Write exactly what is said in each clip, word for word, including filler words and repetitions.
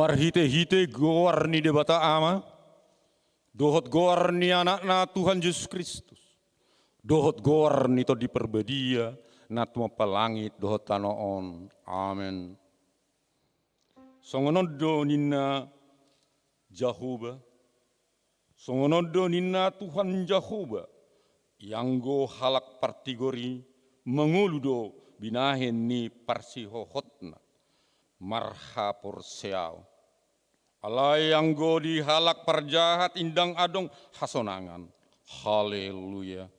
Marhite-hite goar ni Debata Ama, dohot goar ni Anakna Tuhan Jesus Kristus, dohot goar ni Tondi Parbadia, na tumompa langit dohot tano on. Amen. Songon on do ninna Jahowa, songon on do ninna Tuhan Jahowa, ianggo halak partigor i mangolu do binahen ni parsihohotna marhaporseaon. Alai anggo di halak parjahat ndang adong hasonangan. Haleluya.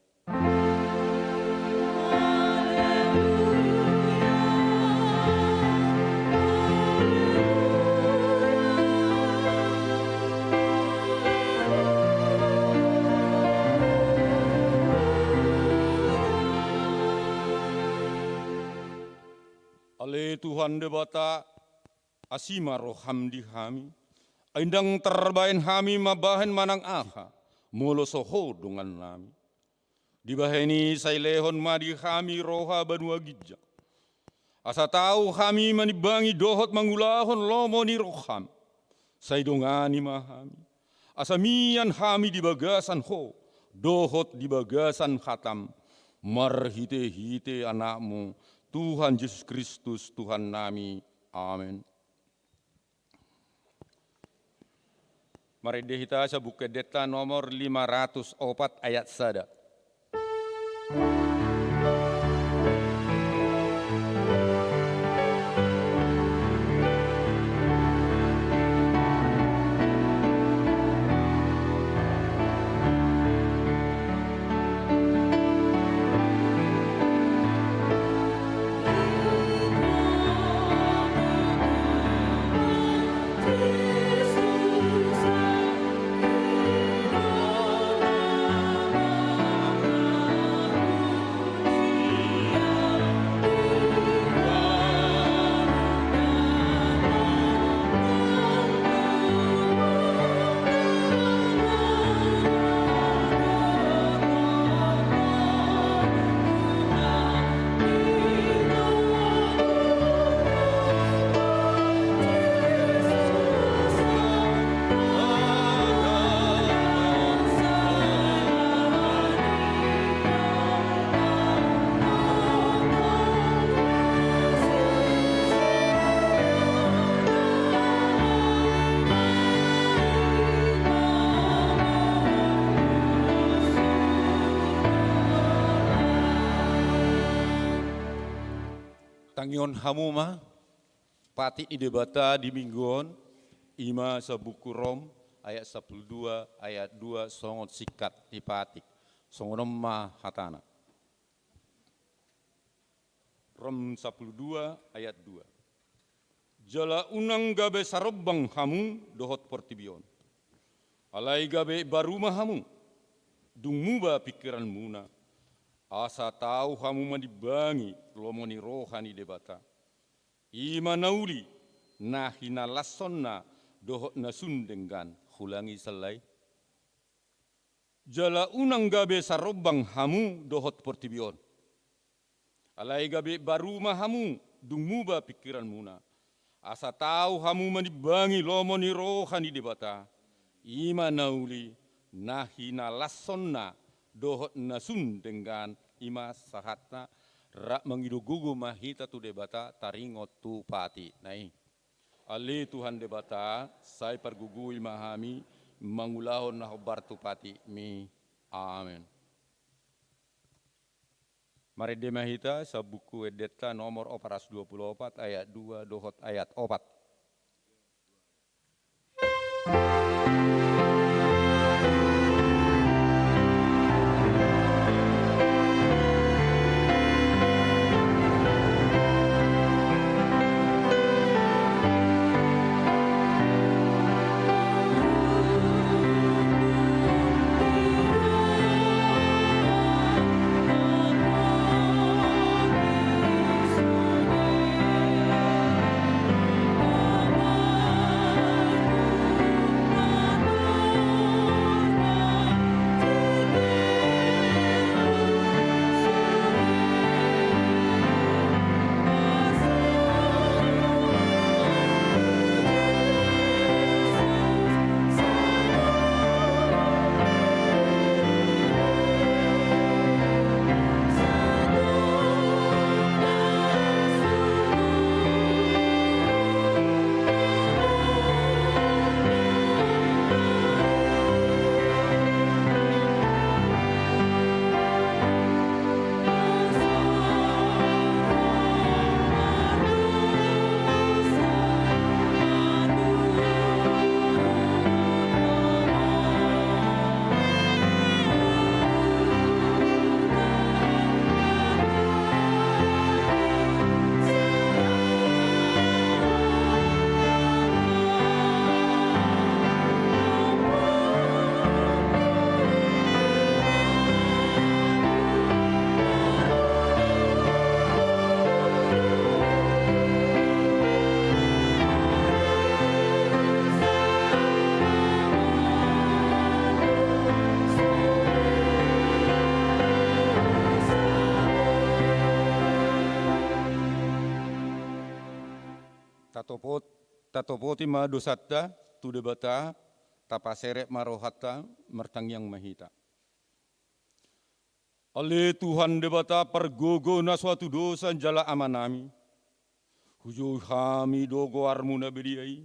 Ale Tuhan Debata, asi ma roham di hami, ai ndang tarbahen hami mambahen manang aha, molo so Ho dongannami. Dibahen i sai lehon ma di hami roha banua ginjang, asa tau hami manimbangi dohot mangulahon lomo ni roham. Sai dongani ma hami, asa mian hami di bagasan Ho dohot di bagasan hatam, marhite-hite Anakmu, Tuhan Jesus Kristus, Tuhannami. Amen. Marende hita sabuku endenta nomor lima ratus opat ayat sada. Tangihon hamu ma patik ni Debata di minggu on, i ma sabuku Rom ayat sampulu dua ayat dua songon singkat ni patik. Songon on ma hatana. Rom sampulu dua ayat dua. Jala unang gabe sarombang hamu dohot portibi on. Alai gabe baru ma hamu, dung muba pingkiranmuna, asa tau hamu manimbangi lomo ni roha ni Debata. I ma na uli, na hinalashonna dohot na sun denggan. Hulangi sallai. Jala unang gabe sarombang hamu dohot portibi on. Alai gabe baru ma hamu, dung muba pingkiranmuna. Asa tau hamu manimbangi lomo ni roha ni Debata. I ma na uli, na hinalashonna dohot na sun denggan, i ma sahatna. Rap mangido gogo ma hita tu Debata, taringot tu patikna i. Ale Tuhan Debata, sai pargogoi ma hami mangulahon na hombar tu patikmi. Amen. Marende ma hita sabuku endenta nomor opat ratus dua pulu opat ayat dua dohot ayat opat. Topot, tatopoti ma dosanta tu Debata, tapaserep ma rohanta, martangiang ma hita. Ale Tuhan Debata pargogo na so hatudosan jala Amanami, hujou hami do goarmu na badia i,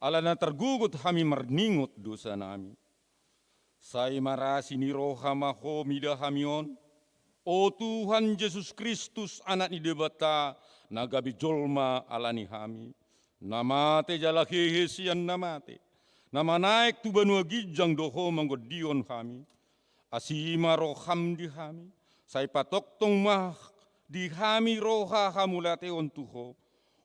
ala na targogot hami marningot dosanami. Sai marasi ni roha ma Ho mida hami on, o Tuhan Jesus Kristus, Anak ni Debata, na gabe jolma ala ni hami, na mate jala hehe sian na mate, na manaek tu banua ginjang do Ho mangondion hami. Asi ma roham di hami, sai patongtong ma di hami roha hamauliateon tu Ho.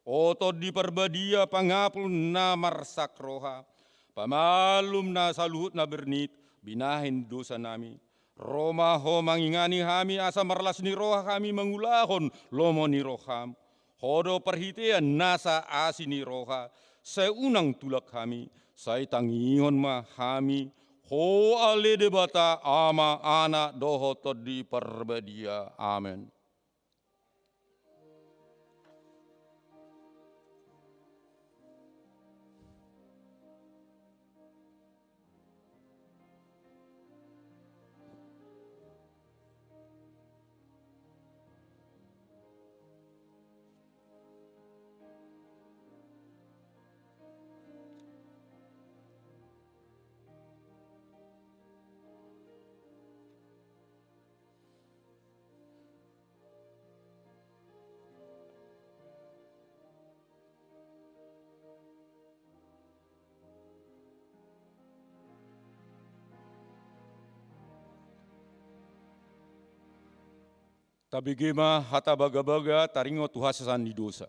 O Tondi Parbadia, pangapul na marsak roha, pamalum na saluhut na bernit, binahen dosanami. Ro ma Ho mangingani hami asa marlas ni roha hami mangulahon lomo ni roham. Ho do parhitean nasa asi ni roha, sai unang tulak hami, sai tangihon ma hami, Ho ale Debata, Ama, Anak, dohot Tondi Parbadia. Amen. Tabege ma hata bagabaga taringot tu hasesaan ni dosa.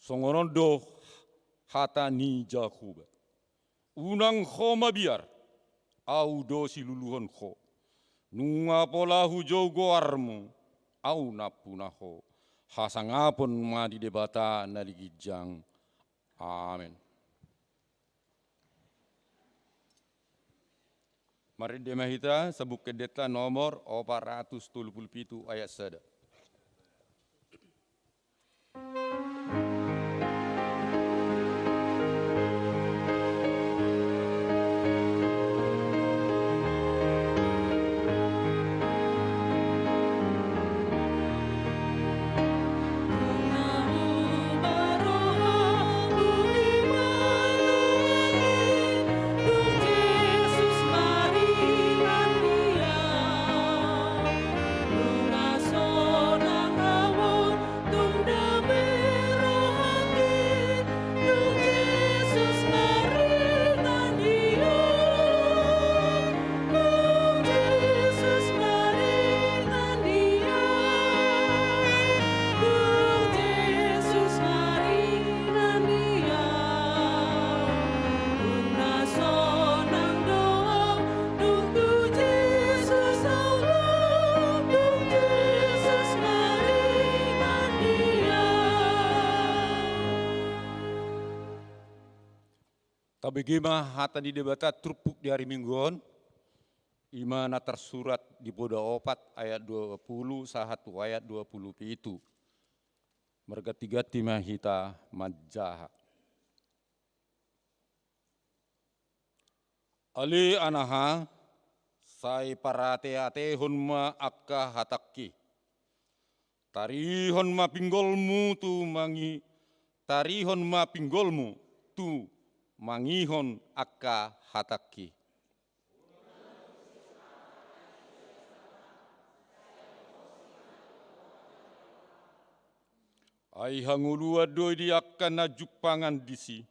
Songon on do hata ni Jahowa: Unang ho mabiar, Ahu do siluluhon ho. Nunga pola hujou goarmu, Ahu nampuna ho. Hasangapon ma di Debata na di ginjang. Amen. Marende ma hita, Sabuk Endenta nomor opat ratus tolu pulu pitu, ayat sada. Tabege ma hata ni Debata turpuk di ari Minggu on, i ma na tarsurat di Poda opat ayat dua pulu sahat tu ayat dua pulu pitu. Marganti-ganti ma hita manjaha. Ale anaha, sai parate-atehon ma angka hatangki. Tarihon ma pinggolmu tu mangi-, tarihon ma pinggolmu tu mangihon angka hatangki. Ai hangoluan do i di angka na jumpangan disi,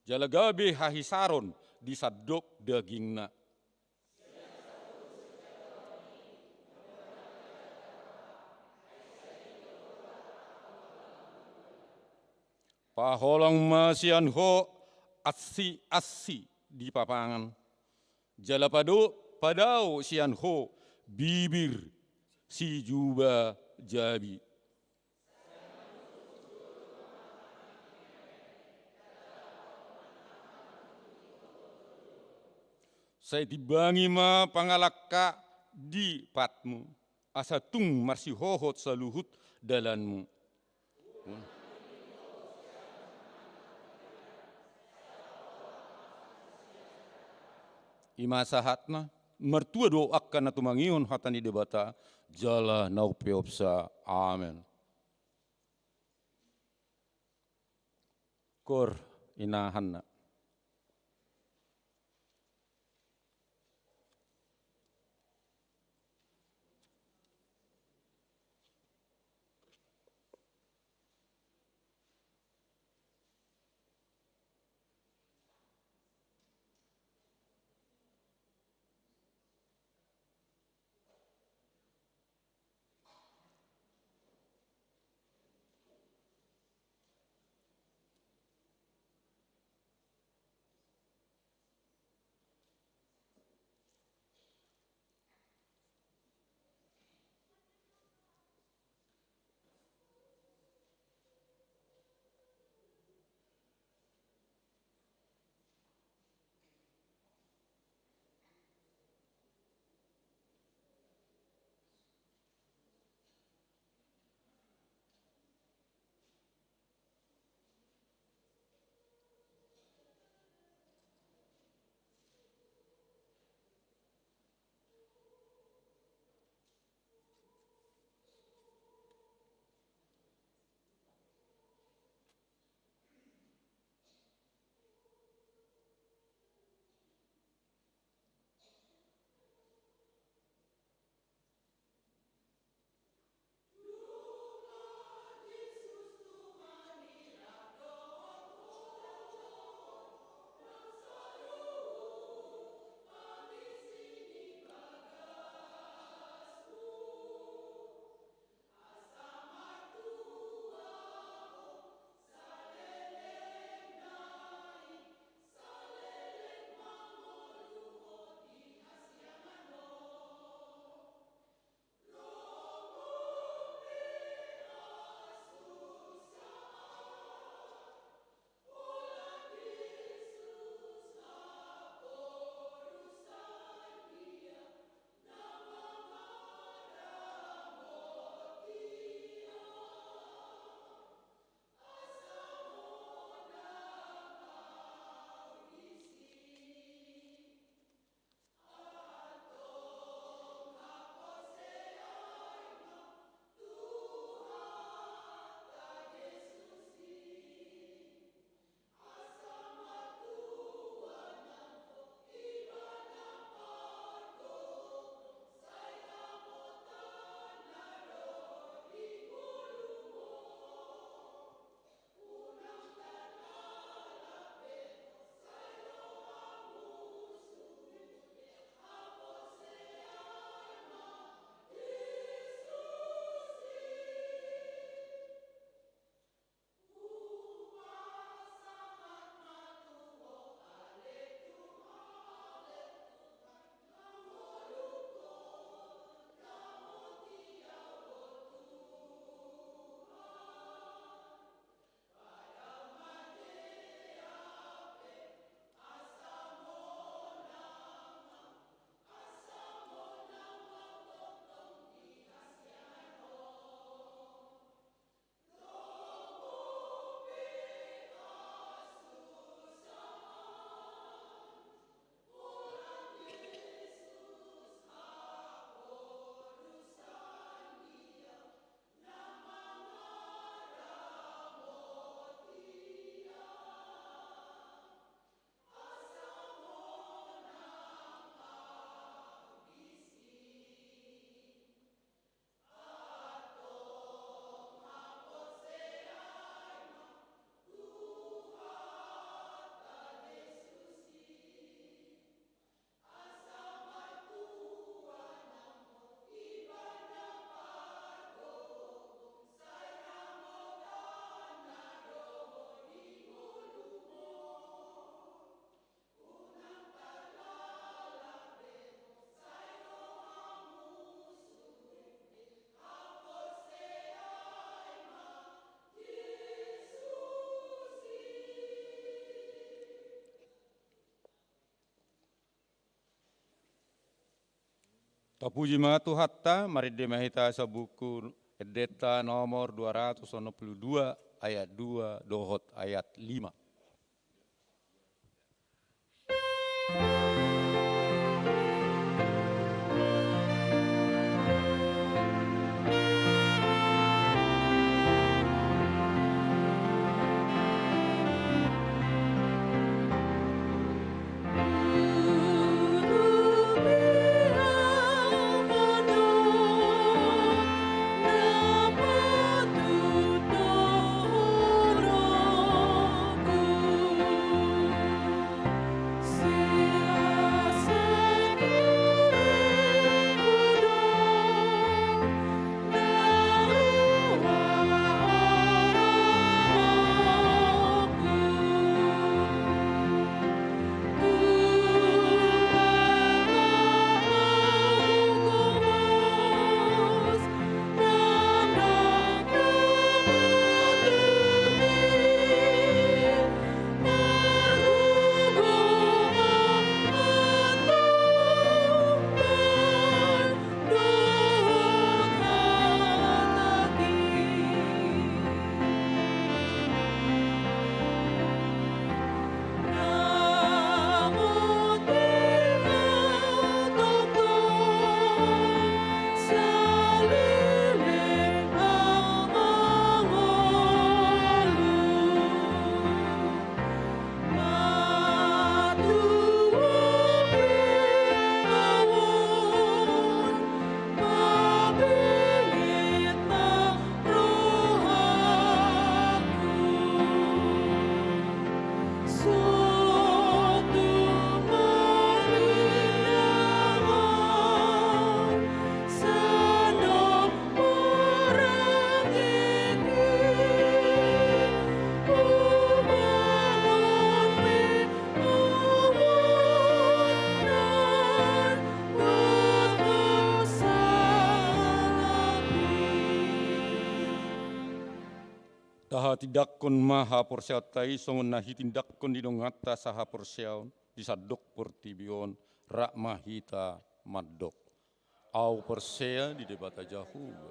jala gabe hahisaron di sandok dagingna. Paholang ma sian ho ansi-ansi di papangan, jala pado-, padao sian ho bibir sijuba-jabi. Sai timbangi ma pangalangka di patmu, asa tung marsihohot saluhut dalanmu. I ma sahatna. Martua do angka na tumangihon hata ni Debata jala na umpeopsa. Amen. Kor, ina Hanna. Tapuji ma Tuhanta, marende ma hita sian Buku Endenta nomor dua ratus onom pulu dua, ayat dua dohot ayat lima. Tahatindanghon ma haporseaonta i songon na hitindanghon ni donganta sahaporseaon di sandok portibi on, rap ma hita mandok. Ahu porsea di Debata Jahowa.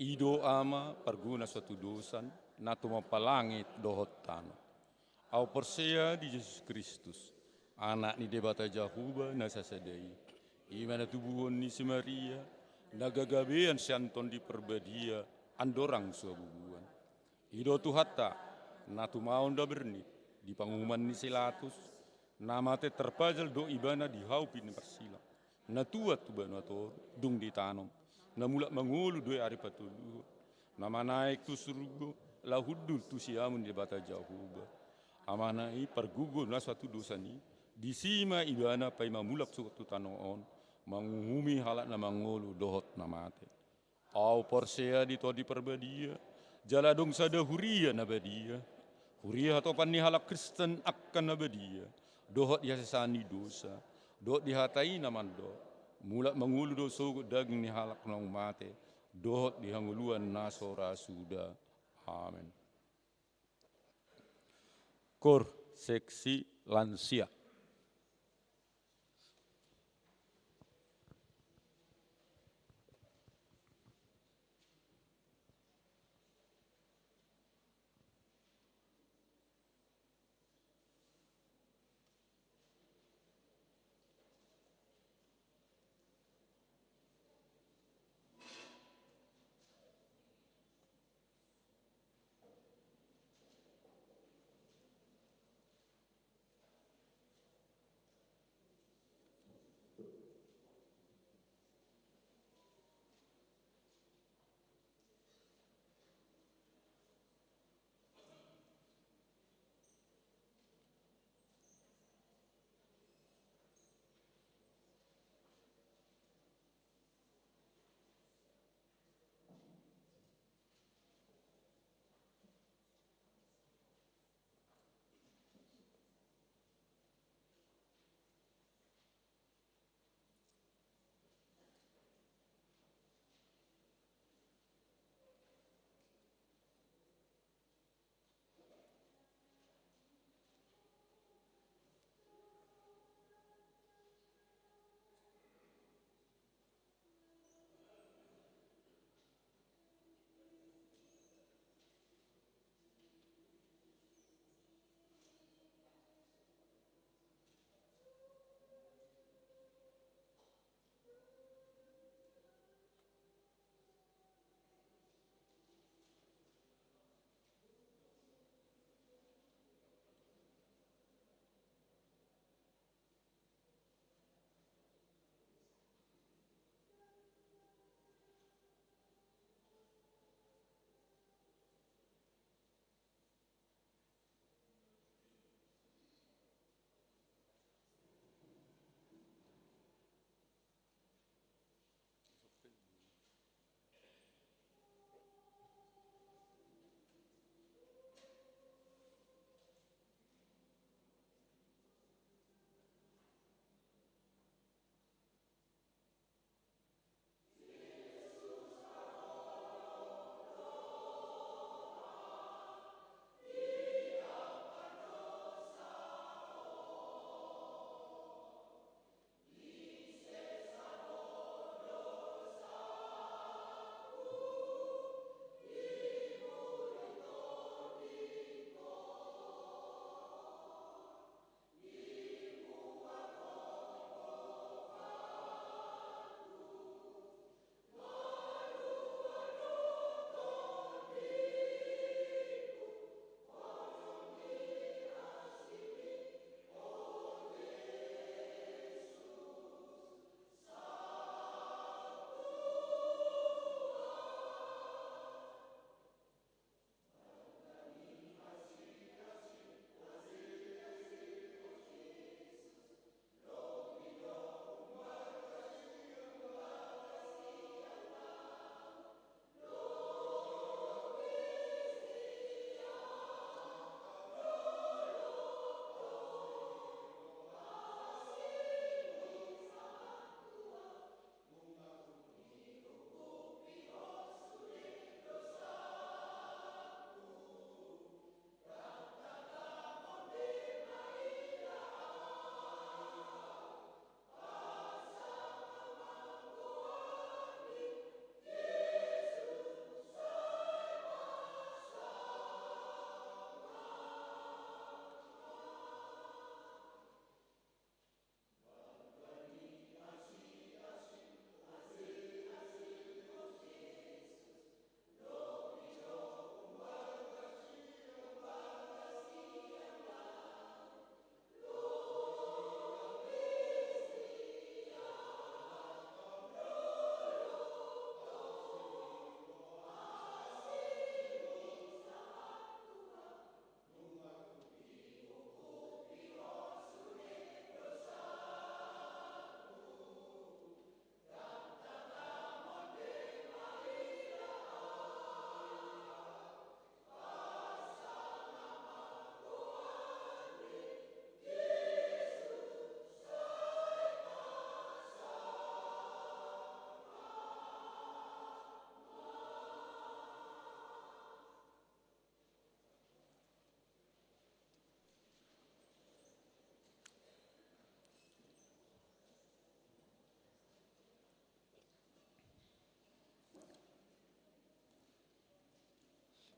I do Ama parguna satudosan, na tumompa langit dohot tano. Ahu porsea di Jesus Kristus, Anak ni Debata Jahowa na sasada i. I ma na tubuhon ni si Maria, na gagabean sian Tondi Parbadia, andorang so habubuhan. I do Tuhanta, na tumaon daberni, di panguhuman ni si Pilatus, na mate tarpajal do ibana di hau Pinarsilang. Na tuat tu banua toru, dung ditanom. Na mulak mangolu do i ari patoluhon. Na manaek tu surgo, laho hundul tu siamun ni Debata Jahowa. Amana i pargogoi na satudosan i, disi ma ibana paima mulak sogot tu tano on, manguhumi halak na mangolu dohot na mate. Ahu porsea di Tondi Parbadia, jala adong sada huria na badia. Huria hatopan ni halak Kristen angka na badia, dohot di hasesaan ni dosa, dohot di hata i na mandok. Mulak mangolu do sogot daging ni halak naung mate, dohot di hangoluan na so ra suda. Amen. Kor, seksi lansia.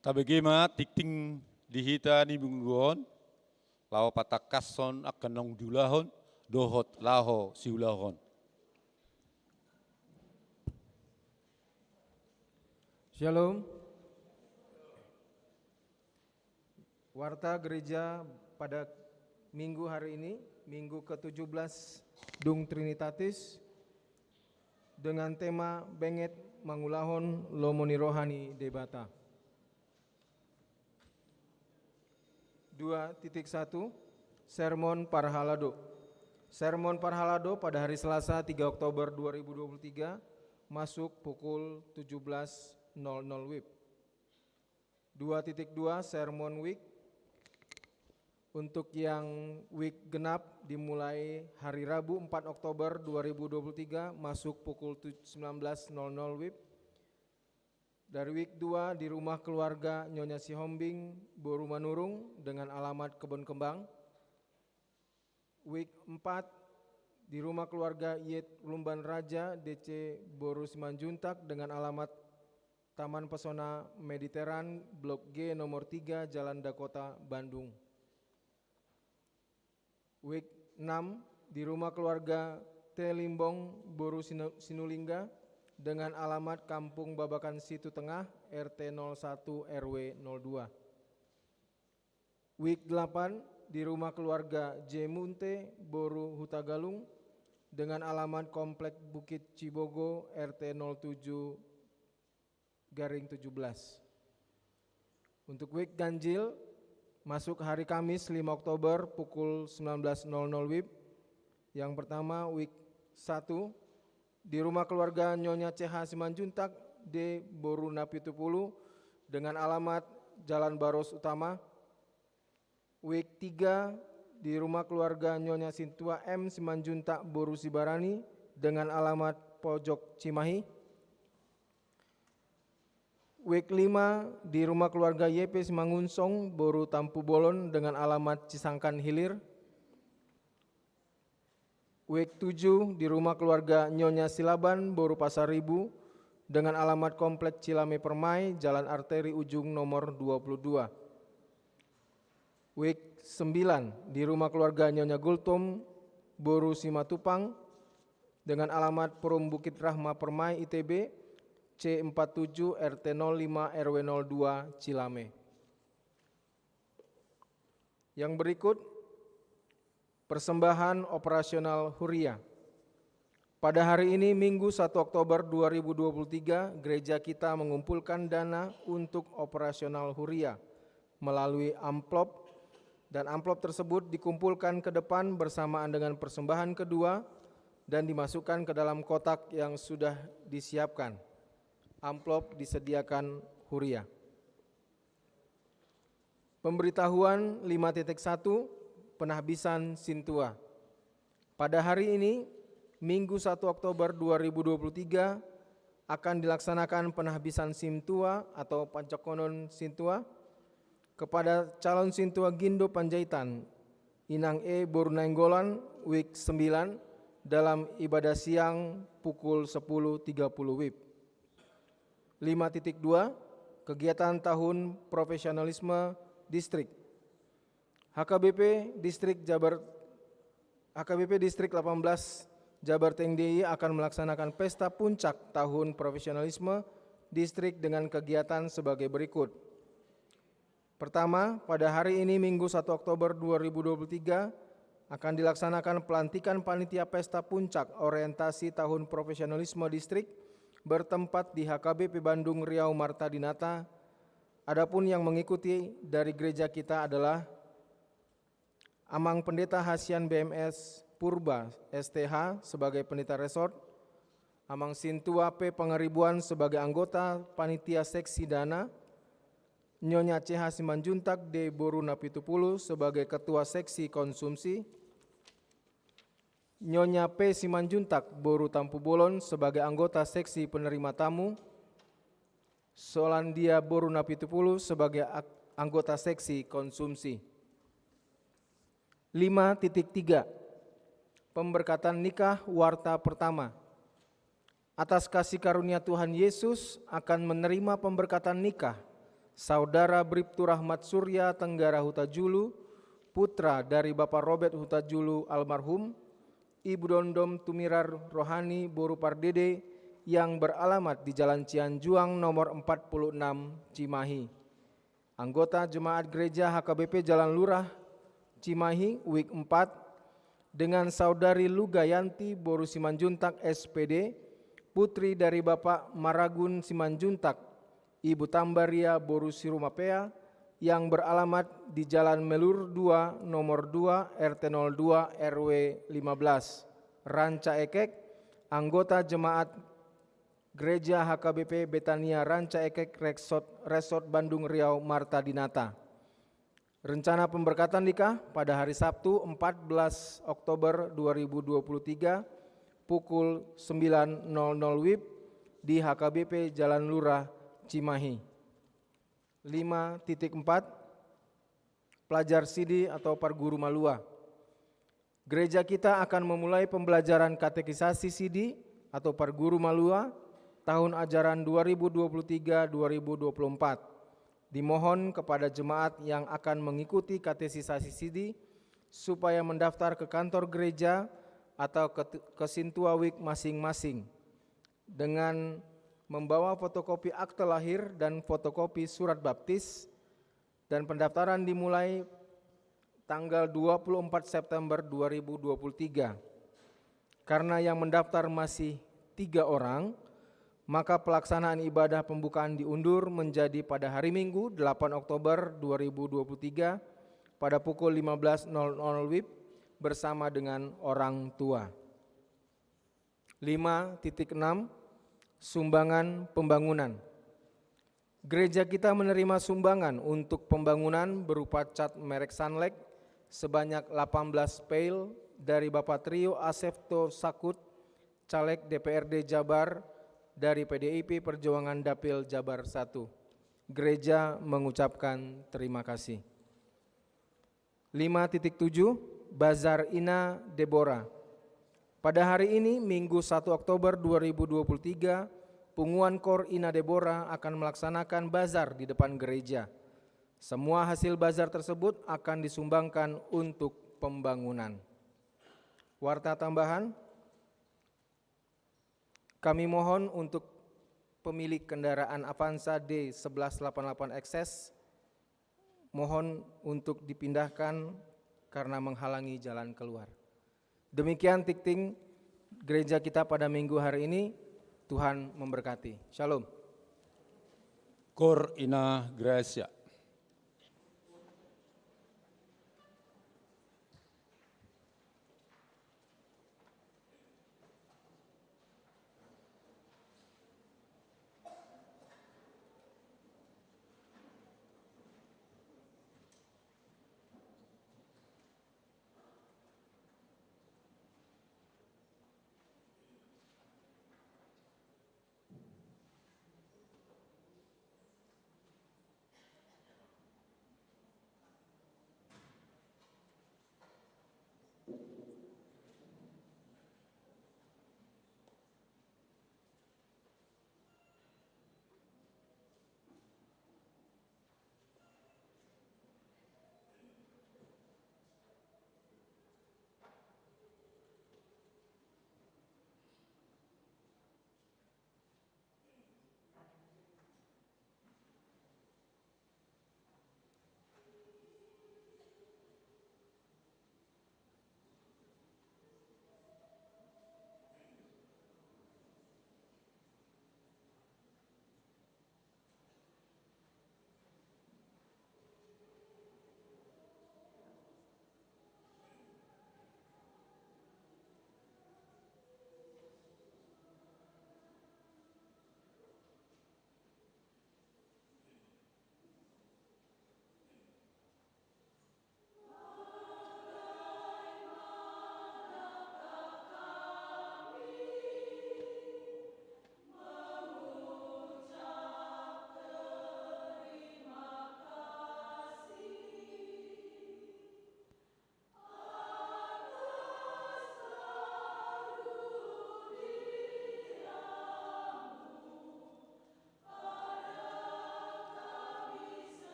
Tabege ma tingting di hita di minggu on, laho patangkashon angka naung diulahon dohot laho siulahon. Shalom. Warta gereja pada minggu hari ini, minggu ketujuh belas Dung Trinitatis, dengan tema Benget Mangulahon Lomo ni Roha ni Debata. Dua titik satu, Sermon Parhalado. Sermon Parhalado pada hari Selasa, tiga Oktober dua ribu dua puluh tiga, masuk pukul tujuh belas nol nol wib. Dua titik dua, Sermon Week. Untuk yang week genap dimulai hari Rabu, empat Oktober dua ribu dua puluh tiga, masuk pukul tu-, sembilan belas nol nol wib. Dari week dua di rumah keluarga Nyonya Sihombing, Boru Manurung, dengan alamat Kebon Kembang. Week empat di rumah keluarga Yet Lumban Raja, D C, Boru Simanjuntak, dengan alamat Taman Pesona Mediteran, Blok G, nomor tiga, Jalan Dakota, Bandung. Week enam di rumah keluarga T Limbong, Boru Sinu-, Sinulingga, dengan alamat Kampung Babakan Situ Tengah, R T nol satu, R W nol dua. Week delapan di rumah keluarga J Munte, Boru Hutagalung, dengan alamat Komplek Bukit Cibogo, R T nol tujuh garing tujuh belas. Untuk week ganjil, masuk hari Kamis, lima Oktober, pukul sembilan belas nol nol wib. Yang pertama, week satu, di rumah keluarga Nyonya C H Simanjuntak, D, Boru Napitupulu, dengan alamat Jalan Baros Utama. Week tiga, di rumah keluarga Nyonya Sintua M Simanjuntak, Boru Sibarani, dengan alamat Pojok Cimahi. Week lima, di rumah keluarga Y P Simangunsong, Boru Tampubolon, dengan alamat Cisangkan Hilir. Week tujuh, di rumah keluarga Nyonya Silaban, Boru Pasaribu, dengan alamat Komplek Cilame Permai, Jalan Arteri Ujung, nomor dua puluh dua. Week sembilan, di rumah keluarga Nyonya Gultom, Boru Simatupang, dengan alamat Perum Bukit Rahma Permai, I T B, C empat tujuh, R T nol lima, R W nol dua, Cilame. Yang berikut, persembahan operasional Huria. Pada hari ini, Minggu, satu Oktober dua ribu dua puluh tiga, gereja kita mengumpulkan dana untuk operasional Huria melalui amplop, dan amplop tersebut dikumpulkan ke depan bersamaan dengan persembahan kedua dan dimasukkan ke dalam kotak yang sudah disiapkan. Amplop disediakan Huria. Pemberitahuan lima titik satu, penahbisan sintua. Pada hari ini, Minggu, satu Oktober dua ribu dua puluh tiga, akan dilaksanakan penahbisan sintua atau pancokonon sintua kepada calon sintua Gindo Panjaitan, Inang E Boru Nainggolan, week sembilan, dalam ibadah siang pukul sepuluh tiga puluh wib. Lima titik dua, kegiatan tahun profesionalisme distrik. H K B P Distrik Jabar, H K B P Distrik delapan belas Jabar Teng D I akan melaksanakan pesta puncak tahun profesionalisme distrik dengan kegiatan sebagai berikut. Pertama, pada hari ini, Minggu, satu Oktober dua ribu dua puluh tiga, akan dilaksanakan pelantikan panitia pesta puncak orientasi tahun profesionalisme distrik bertempat di H K B P Bandung Riau Marta Dinata. Adapun yang mengikuti dari gereja kita adalah Amang Pendeta Hasian B M S Purba, S T H, sebagai pendeta resort, Amang Sintua P Pangaribuan sebagai anggota panitia seksi dana, Nyonya C H Simanjuntak D Boru Napitupulu sebagai ketua seksi konsumsi, Nyonya P Simanjuntak Boru Tampubolon sebagai anggota seksi penerima tamu, Solandia Boru Napitupulu sebagai ak-, anggota seksi konsumsi. Lima titik tiga. Pemberkatan nikah warta pertama. Atas kasih karunia Tuhan Yesus akan menerima pemberkatan nikah Saudara Briptu Rahmat Surya Tenggara Hutajulu, putra dari Bapak Robert Hutajulu almarhum, Ibu Dondom Tumirar Rohani Boru Pardede yang beralamat di Jalan Cianjuang nomor empat puluh enam, Cimahi. Anggota Jemaat Gereja H K B P Jalan Lurah, Cimahi, wik empat, dengan Saudari Lugayanti Boru Simanjuntak, S P D, putri dari Bapak Maragun Simanjuntak, Ibu Tambaria Boru Sirumapea, yang beralamat di Jalan Melur dua, nomor dua, R T nol dua, R W lima belas, Ranca Ekek, anggota Jemaat Gereja H K B P Betania Ranca Ekek, Resort, Resort Bandung Riau, Marta Dinata. Rencana pemberkatan nikah pada hari Sabtu, empat belas Oktober dua ribu dua puluh tiga, pukul sembilan nol nol wib di H K B P Jalan Lurah, Cimahi. Lima titik empat, pelajar sidi atau parguru malua. Gereja kita akan memulai pembelajaran katekisasi sidi atau parguru malua tahun ajaran dua ribu dua puluh tiga dua ribu dua puluh empat. Dimohon kepada jemaat yang akan mengikuti katekisasi sidi supaya mendaftar ke kantor gereja atau ke, ke Sintua Wik masing-masing dengan membawa fotokopi akte lahir dan fotokopi surat baptis, dan pendaftaran dimulai tanggal dua puluh empat September dua ribu dua puluh tiga. Karena yang mendaftar masih tiga orang, maka pelaksanaan ibadah pembukaan diundur menjadi pada hari Minggu, delapan Oktober dua ribu dua puluh tiga, pada pukul lima belas nol nol wib bersama dengan orang tua. Lima titik enam, sumbangan pembangunan. Gereja kita menerima sumbangan untuk pembangunan berupa cat merek Sunlight sebanyak delapan belas pail dari Bapak Trio Asefto Sakut, caleg D P R D Jabar dari P D I P Perjuangan Dapil Jabar satu. Gereja mengucapkan terima kasih. Lima titik tujuh, Bazar Ina Debora. Pada hari ini, Minggu satu Oktober dua ribu dua puluh tiga, Punguan Kor Ina Debora akan melaksanakan bazar di depan gereja. Semua hasil bazar tersebut akan disumbangkan untuk pembangunan. Warta tambahan, kami mohon untuk pemilik kendaraan Avanza D sebelas delapan delapan X S, mohon untuk dipindahkan karena menghalangi jalan keluar. Demikian tikting gereja kita pada minggu hari ini. Tuhan memberkati. Shalom. Kor Ina Gracia.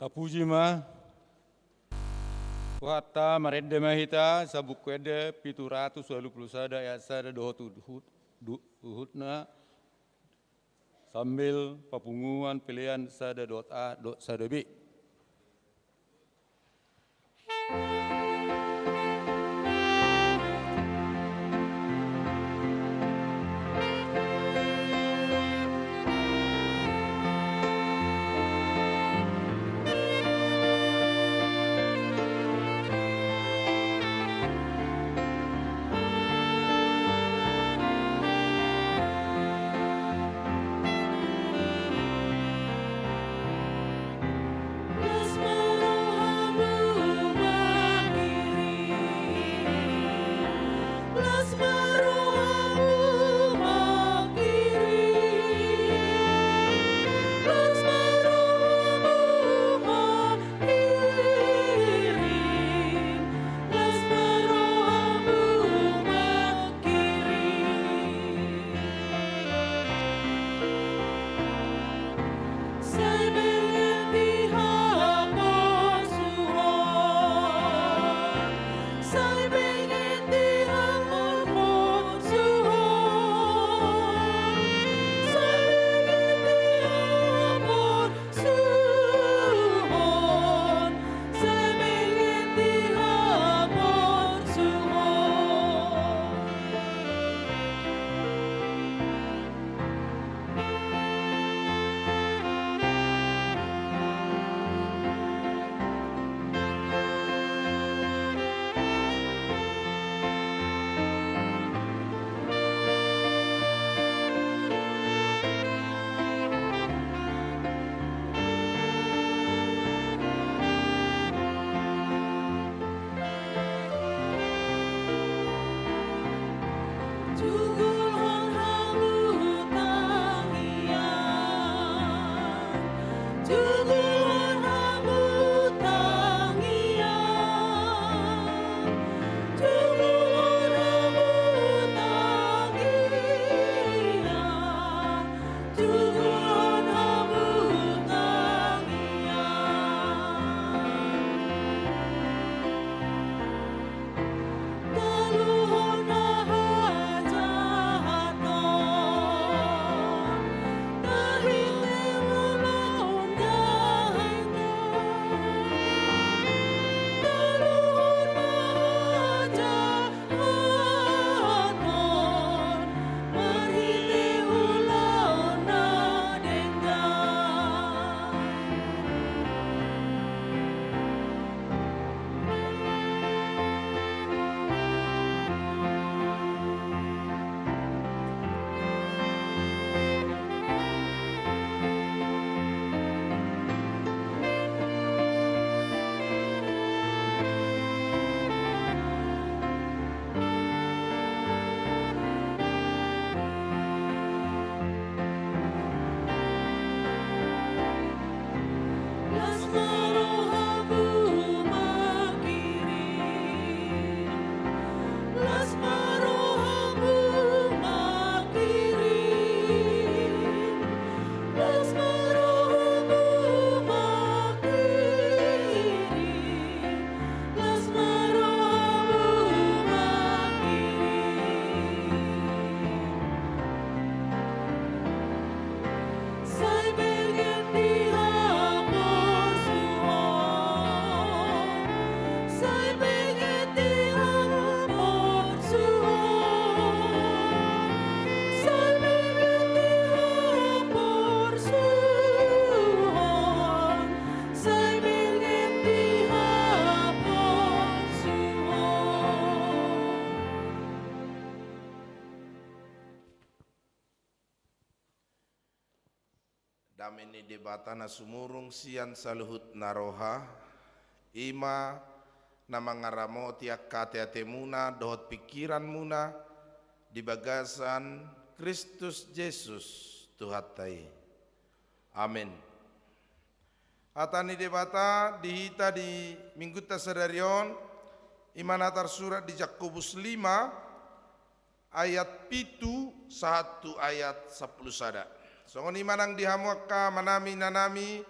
Tapuji ma Tuhanta, marende ma hita, Buku Ende pitu ratus ualu pulu sada ayat sada dohot uhut, du-, uhutna, sambil papunguan pelean sada dohot A dohot sada B. Dame ni Debata na sumurung sian saluhut na roha, i ma na mangaramoti angka ateatemuna dohot pingkiranmuna di bagasan Kristus Jesus Tuhanta i. Amen. Hata ni Debata di hita di Minggunta sadari on, i ma na tarsurat di Jakobus lima, ayat pitu sahat tu ayat sampulu sada. Songon i ma nang di hamu angka amanami, inanami,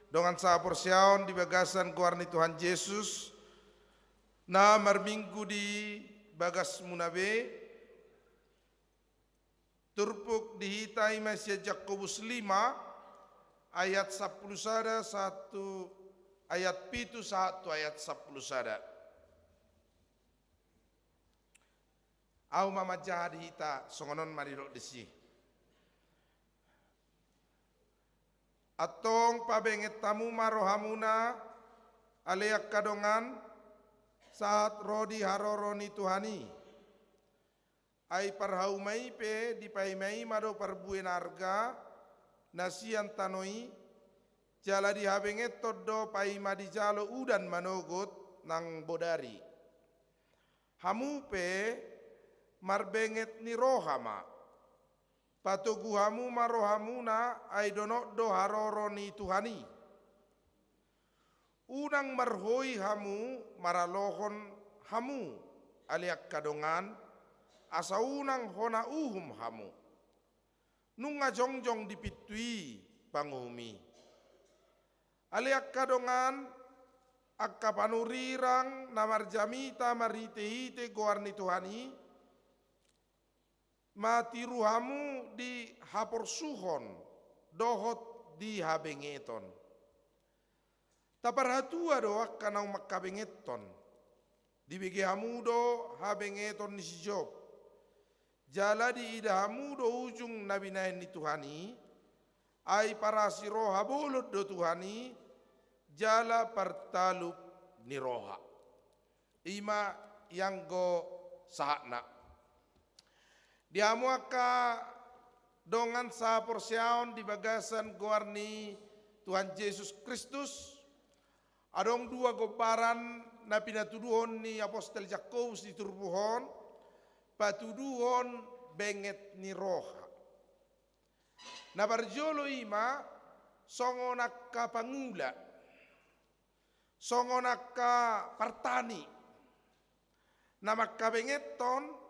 Dongan sahaporseaon di bagasan goar ni Tuhan Jesus, na marminggu di bagasmuna be, turpuk di hita i ma sian Jakobus lima, ayat sampulu sada sahat tu ayat pitu sahat tu ayat sampulu sada. Ahu ma manjaha di hita, songon on ma didok disi. Antong pabenget hamu ma rohamuna, ale angka dongan, sahat ro di haroro ni Tuhan i. Ai parhauma i pe dipaima-ima do parbue na arga, na sian tano i, jala dihabengethon do paima dijalo udan manogot nang bodari. Hamu pe marbenget ni roha ma. Patogu hamu ma rohamuna, ai donok do haroro ni Tuhan i. Unang marhoi hamu maralohon hamu, ale angka dongan, asa unang hona uhum hamu. Nunga jongjong di pintu i panguhum i. Ale angka dongan, angka panurirang na marjamita marhite-hite goar ni Tuhan i, ma tiru hamu di haporsuhon dohot di habengeton. Taparhatua do angka naung manghabengethon. Dibege hamu do habengeton ni si Job. Jala diida hamu do ujung na binahen ni Tuhan i, ai parasi roha bolon do Tuhan i, jala partalup ni roha. I ma ianggo sahatna. Di hamu angka dongan sahaporseaon di bagasan goar ni Tuhan Jesus Kristus, adong dua gombaran na pinatuduhon ni apostel Jakobus di turpuk on, patuduhon benget ni roha. Na parjolo i ma songon angka pangula, songon angka partani, na manghabengethon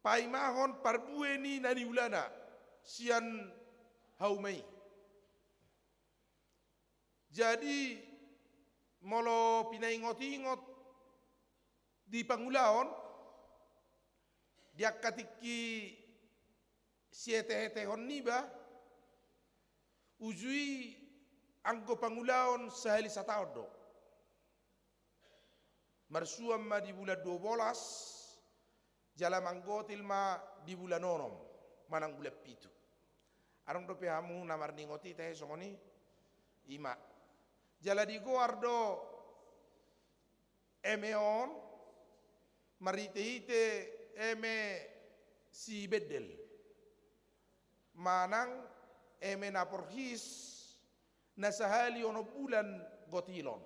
paimahon parbue ni na niulana sian hauma i. Jadi, molo pinaingot-ingot di pangulaon, di angka tingki siete-etehon niba, uju i anggo pangulaon sahali sataon do. Marsuan ma di bulan dua bolas, jala manggotil ma di bulan onom, manang bulan pitu. Adong dope hamu na marningot i tahe songon i? I ma. Jala digoar do eme on marhite-hite eme si Bendel, manang eme na porhis na sahali onom bulan gotilon.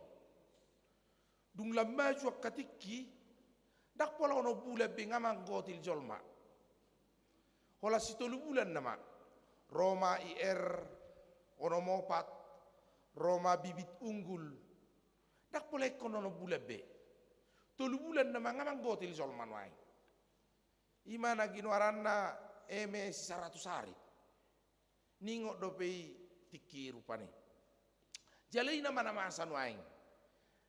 Dung lam maju angka tingki, ndang pola onom bulan be nga manggotil jolma. Holan sitolu bulan nama. Ro ma I R onom opat, ro ma bibit unggul. Ndang pola ingkon onom bulan be. Tolu bulan nama nga manggotil jolma nuaeng. I ma na ginoaranna eme si saratus ari. Ningot dope i tingki rupani. Jala i nama na masa nuaeng.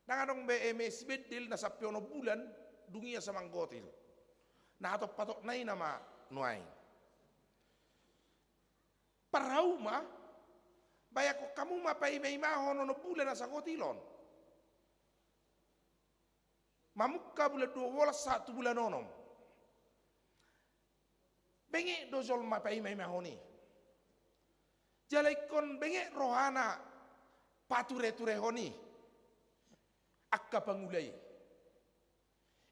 Ndang adong be eme si Bendel na sampe onom bulan, dung i asa manggotil. Na hatop-hatopna i nama nuaeng. Parhauma, bayangkon hamu ma paima-imahon onom bulan asa gotilon. Mamungka bulan dua bolas sahat tu bulan onom. Benget do jolma paima-imahon i. Jala ingkon benget rohana pature-turehon i angka pangula i.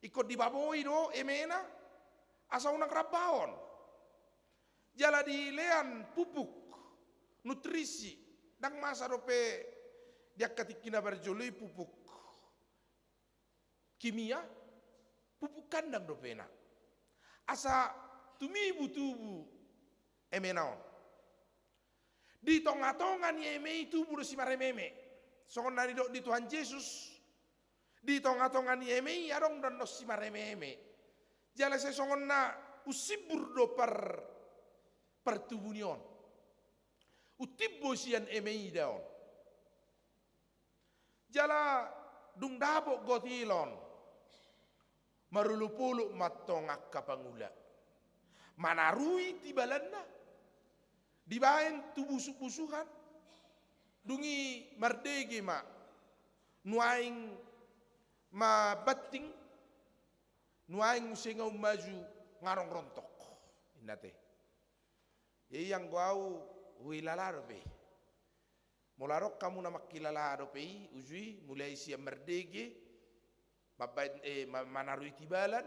Ingkon dibaboi do emena asa unang rambaon. Jala dilean pupuk, nutrisi, ndang masa dope di angka tingki na parjolo i pupuk kimia, pupuk kandang dopena. Asa tumibu tubu emena on. Di tonga-tonga ni eme i tubu do simareme-eme. Songon na nidok ni Tuhan Jesus, di tonga-tonga ni eme i adong do annon simareme-eme. Jala sai songon na unsimbur do par, partubu ni on. Untimbo sian eme i da on. Jala dung dapot gotilon, marolopolop ma antong angka pangula manarui tibalanna, dibaen tu busukbusukan. Dung i mardege ma, nuaeng ma banting, nuaeng muse nga ummaju, nga adong rontok, inna te. Jadi anggo au huhilala dope i. Molo adong hamu na mangkilala dope i, uju i, mulai sian mardege, mambaen, eh, ma-, manarui tibalan,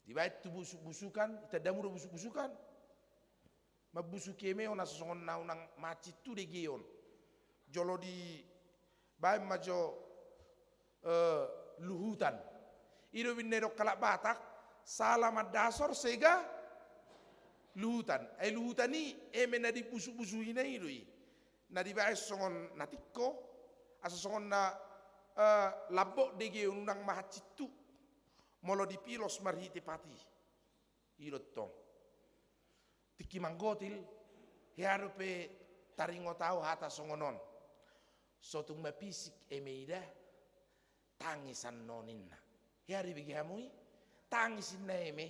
dibaen tu busukbusukan, itanda hamu do busukbusukan. Mambusuki eme on asa songon na unang mahansit tu degeon. Jolo dibaen ma jo, eh, luhutan. I do umbahen na didok halak Batak, sala mandasor sega luhutan. Ai luhutan i eme na dibusukbusuhina i do i. Na dibaen songon na tingko, asa songon na, eh, lambok degeon, unang mahansit tu. Molo dipilos marhite pat i. I do tong. Tingki manggotil, hea dope taringot au hata songon on. So tung mapisik eme i da, tangis annon ninna. Hea dibege hamu i? Tangis ninna eme.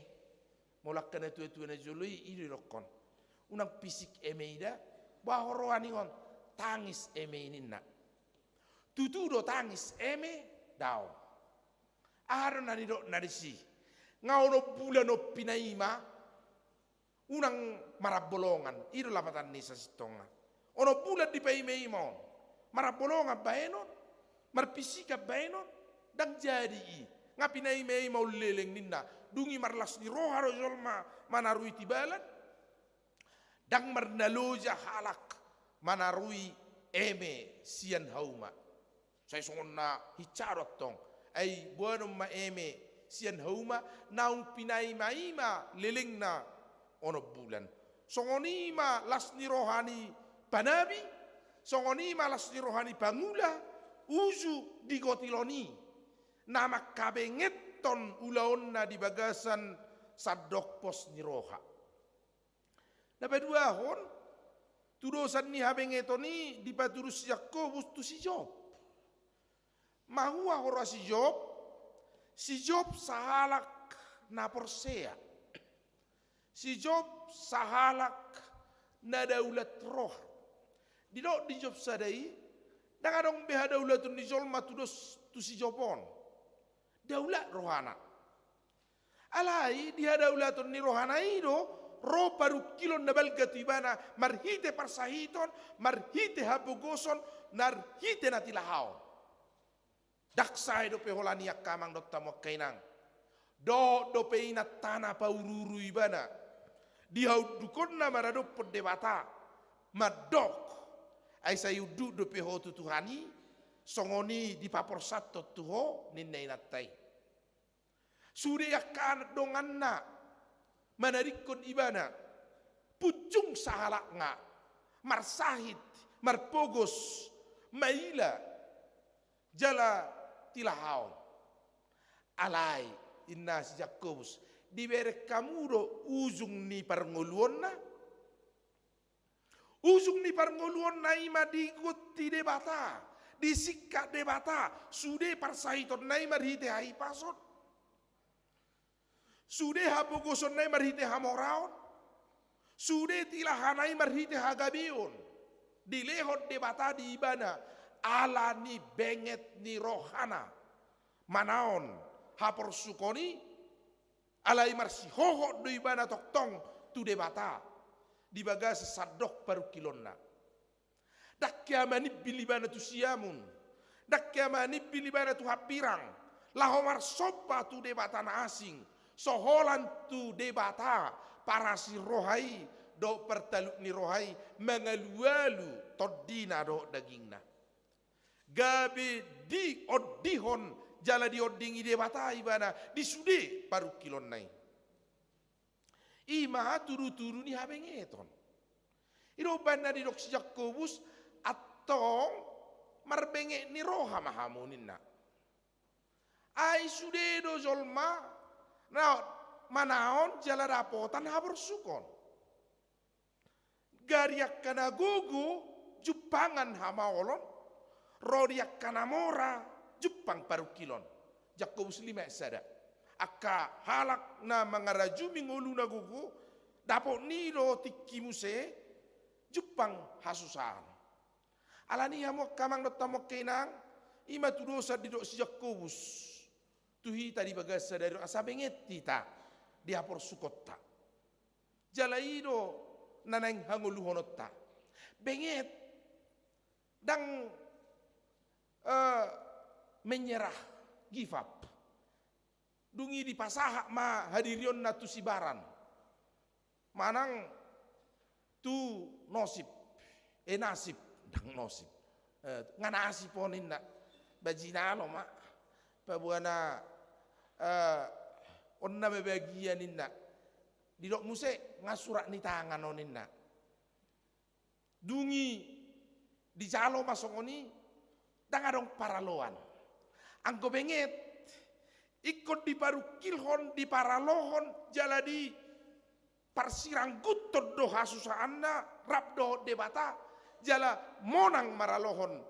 Molo angka natuatua na jolo i, i do didokkon. Unang pisik eme i da, boha ho roha ni on, tangis eme i ninna. Tutu do tangis eme? Daong. Aha do na nidokna disi? Nga onom bulan on pinaima, unang marambolongan, i do lapatan ni sasintongna. Onom bulan dipaimaima on, marambolongan baenon, marpisikan baenon, ndang jadi i. Nga pinaimaima on leleng ninna, dung i marlas ni roha do jolma manarui tibalan. Ndang marnaloja halak manarui eme sian hauma. Sai songon na hinsa do antong. Ai boanon ma eme sian hauma, naung pinaimaima lelengna onom bulan. Songon i ma las ni roha ni panabi, songon i ma las ni roha ni pangula, uju di gotilon i. Na manghabengethon ulaonna di bagasan sandok pos ni roha. Na paduahon, tudosan ni habengeton i dipatudu si Jakobus tu si Job. Mahua ho roha si Job? Si Job sahalak na porsea. Si Job sahalak na daulat roha. Didok di Job sada i, ndang adong be hadaulaton ni jolma tudos tu si Job on. Daulat rohana. Alai di hadaulaton ni rohana i do ro parungkilon na balga tu ibana marhite parsahiton, marhite hapogoson, marhite na tilahaon. Ndang sae dope holan i angka amang dohot hamu angka inang. Dohot dope inantana pauruuru ibana. Di haundukonna maradophon Debata. Mandok. Ai sai unduk dope ho tu Tuhan i, songon i dipaporsanhon tu ho ninna inanta i. Sude angka anak donganna manadingkon ibana, punjung sahalakna, marsahit, marpogos, maila, jala tilahaon. Alai, inna si Jakobus, dibereng hamu do ujung ni parngoluonna? Ujung ni parngoluonna i ma digonti Debata, disingkat Debata, sude parsahitonna i marhite hahipason. Sude hapogosonna i marhite hamoraon. Sude tilahana i marhite hagabeon. Dilehon Debata di ibana, ala ni benget ni rohana. Manaon haporsukon i, alai marsihohot do ibana tongtong tu Debata di bagasan sandok parungkilonna. Ndang hea manimbil ibana tu siamun, ndang hea manimbil ibana tu hambirang, laho marsomba tu debata na asing, so holan tu Debata parasi roha i dohot partaluk ni roha i, mangalualu tondina dohot dagingna. Gabe diondihon jala diondingi Debata ibana di sude parungkilonna i. I ma tudutudu ni habengeton. I do umbahen na didok si Jakobus, antong marbenget ni roha ma hamu ninna. Ai sude do jolma na manaon jala dapotan haporsukon. Gari angka na gogo jumpangan hamaolon, ro di angka na mora jumpang parungkilon. Jakobus lima ayat sada. Angka halak na mangarajumi ngolu na gogo, dapotna i do tingki muse jumpang hasusaan. Alani i hamu angka amang dohot hamu angka inang, i ma tudosan didok si Jakobus tu hita di bagasan sadari on, asa benget hita di haporsukonta. Jala i do na naeng hangoluhononta. Benget, ndang, eh, menyerah, give up. Dung i dipasahat ma hadirionna tu sibaran. Manang tu nosip, eh, nasib, ndang nosip. Eh, nga nasib on ninna. Ba jinalo ma. Paboa na, eh, on nama bagian ninna. Didok muse nga surat ni tangan on ninna. Dung i dijalo ma songon i, ndang adong paraloan. Anggo benget, ingkon diparungkilhon, diparalohon, jala diparsiranggunhon do hasusaanna rap dohot Debata, jala monang maralohon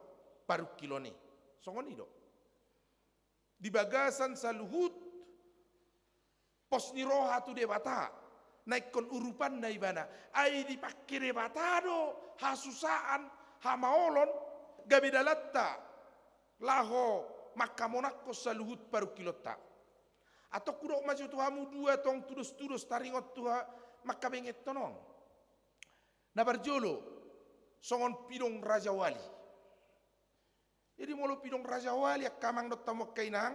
parungkilon i. Songon i do. Di bagasan saluhut pos ni roha tu Debata, na ingkon urupanna ibana, ai dipangke Debata do hasusaan, hamaolon, gabe dalanta laho mangkamonangkon saluhut parungkilonta. Antong hudok ma jo tu hamu dua tong tudos-tudos taringot tu ha-, mangkabengeton on. Na parjolo, songon pidong rajawali. Jadi molo pidong rajawali angka amang dohot hamu angka inang,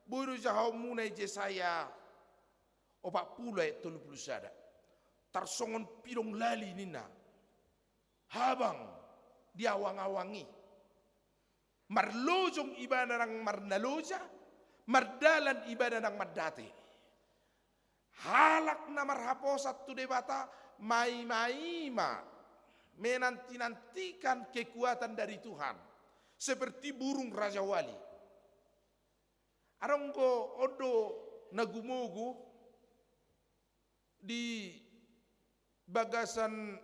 boi do jahaonmuna i Jesaya opat pulu ayat tolu pulu sada. Tarsongon pidong lali ninna. Habang di awang-awang i. Marlojong ibana nang marnaloja, mardalan ibana nang mandate. Halak na marhaposan tu Debata, maima-ima, menanti-nantikan kekuatan dari Tuhan, seperti burung rajawali. Adong do on do na gumogo di bagasan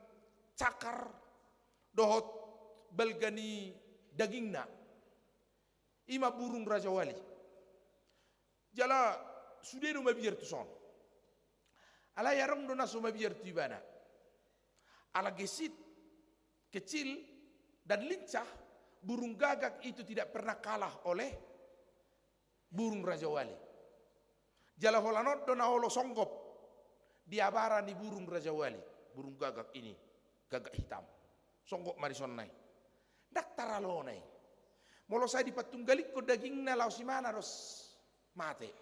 cakar dohot balga ni dagingna. I ma burung rajawali. Jala sude do mabiar tuson. Alai adong do na so mabiar tu ibana. Ala gesit, kecil, dan lincah, burung gagak itu tidak pernah kalah oleh burung rajawali. Jala holan on do na olo songgop di abara ni burung rajawali, burung gagak ini, gagak hitam. Songgop ma dison nai. Ndang taralo nai. Molo sai dipatunggalingkon dagingna laos imana dos mate.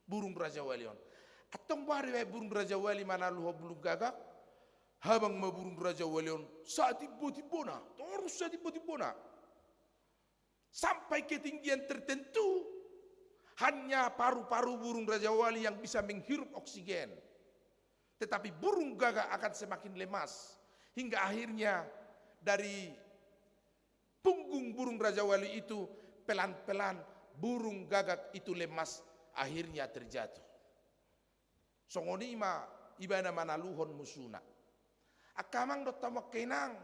Burung rajawali on. Antong boha dibaen burung rajawali manaluhon burung gagak? Habang ma burung rajawali on satimbo-timbona, torus satimbo-timbona. Sampai ketinggian tertentu, hanya paru-paru burung rajawali yang bisa menghirup oksigen. Tetapi burung gagak akan semakin lemas. Hingga akhirnya dari punggung burung rajawali itu pelan-pelan burung gagak itu lemas, akhirnya terjatuh. Songon i ma ibana manaluhon musuna. Angka amang dohot hamu angka inang,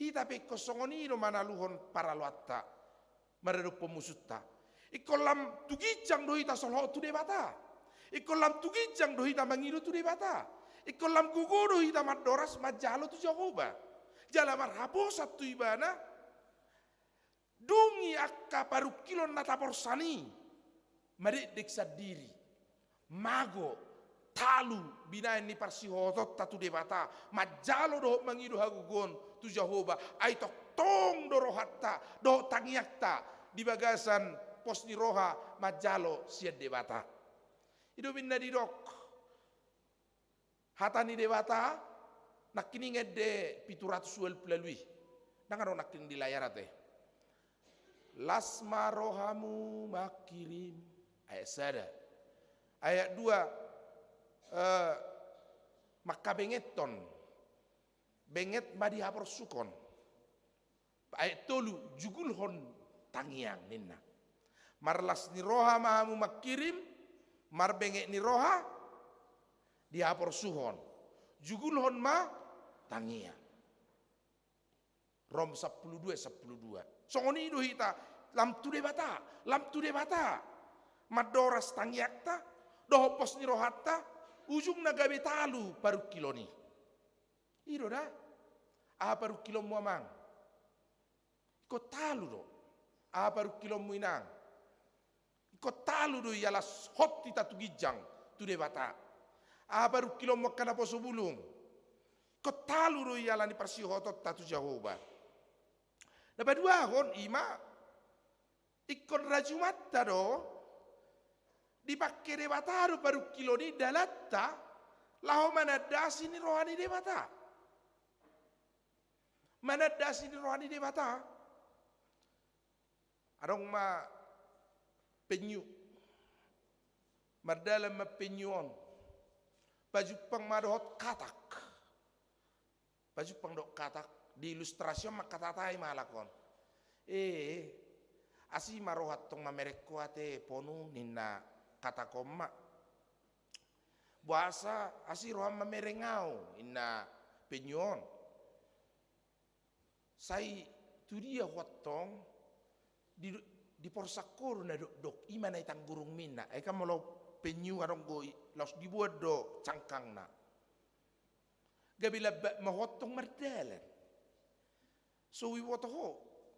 hita pe ingkon songon i do manaluhon paraloanta maradophon musunta. Ingkon lam tu ginjang do hita solhot tu Debata. Ingkon lam tu ginjang do hita mangido tu Debata. Ingkon lam gogo do hita mandoras manjalo tu Jahowa. Jala marhaposan tu ibana, dung i angka parungkilon na taporsan i madekdek sandiri, mago, talu binaen ni parsihohotonta tu Debata, manjalo dohot mangido hagogoon tu Jahowa, ai tongtong do rohanta dohot tangiangta di bagasan pos ni roha manjalo sian Debata. I do umbahen na didok hata ni Debata, nangkining ende pitu ratus ualu pulu ualu i. Ndang adong nangkining di layar ate. Las ma rohamu mangkirim. Ayat sada. Ayat dua, eh, mangkabengeton. Benget ma di haporsukon. Ayat tolu, jugulhon tangiang ninna. Marlas ni roha ma hamu mangkirim, marbenget ni roha di haporsuhon. Jugulhon ma tangiang. Rom sampulu dua, sampulu dua. Songon i do hita, lam tu Debata, lam tu Debata. Mandoras tangiangta dohot pos ni rohanta, ujungna gabe talu parungkilon i. I do da. Aha parungkilonmu, amang? Ingkon talu do. Aha parungkilonmu, inang? Ingkon talu do i ala hot hita tu ginjang, tu Debata. Aha parungkilonmu, angka naposo bulung? Ingkon talu do i ala ni parsihohotonta tu Jahowa. Na paduahon, i ma, ingkon rajumanta do, dipangke Debata do parungkilon i dalanta laho mananda asi ni roha ni Debata. Mananda asi ni roha ni Debata. Adong ma penyu. Mardalan ma penyu on. Pajumpang ma dohot katak. Pajumpang dohot katak. Di ilustrasi on mangkatatai ma halak on. Eh, asi ma roha tong mamereng ho ate ponu, ninna katak on ma. Boasa asi roham mamereng au, ninna penyu on. Sai tu dia ho antong di, diporsak ho do na dokdok, i ma na itanggurung, ninna. Ai kan molo penyu adong do i, laos diboan do cangkangna. Gabe lambat ma ho antong mardalan. So huboto ho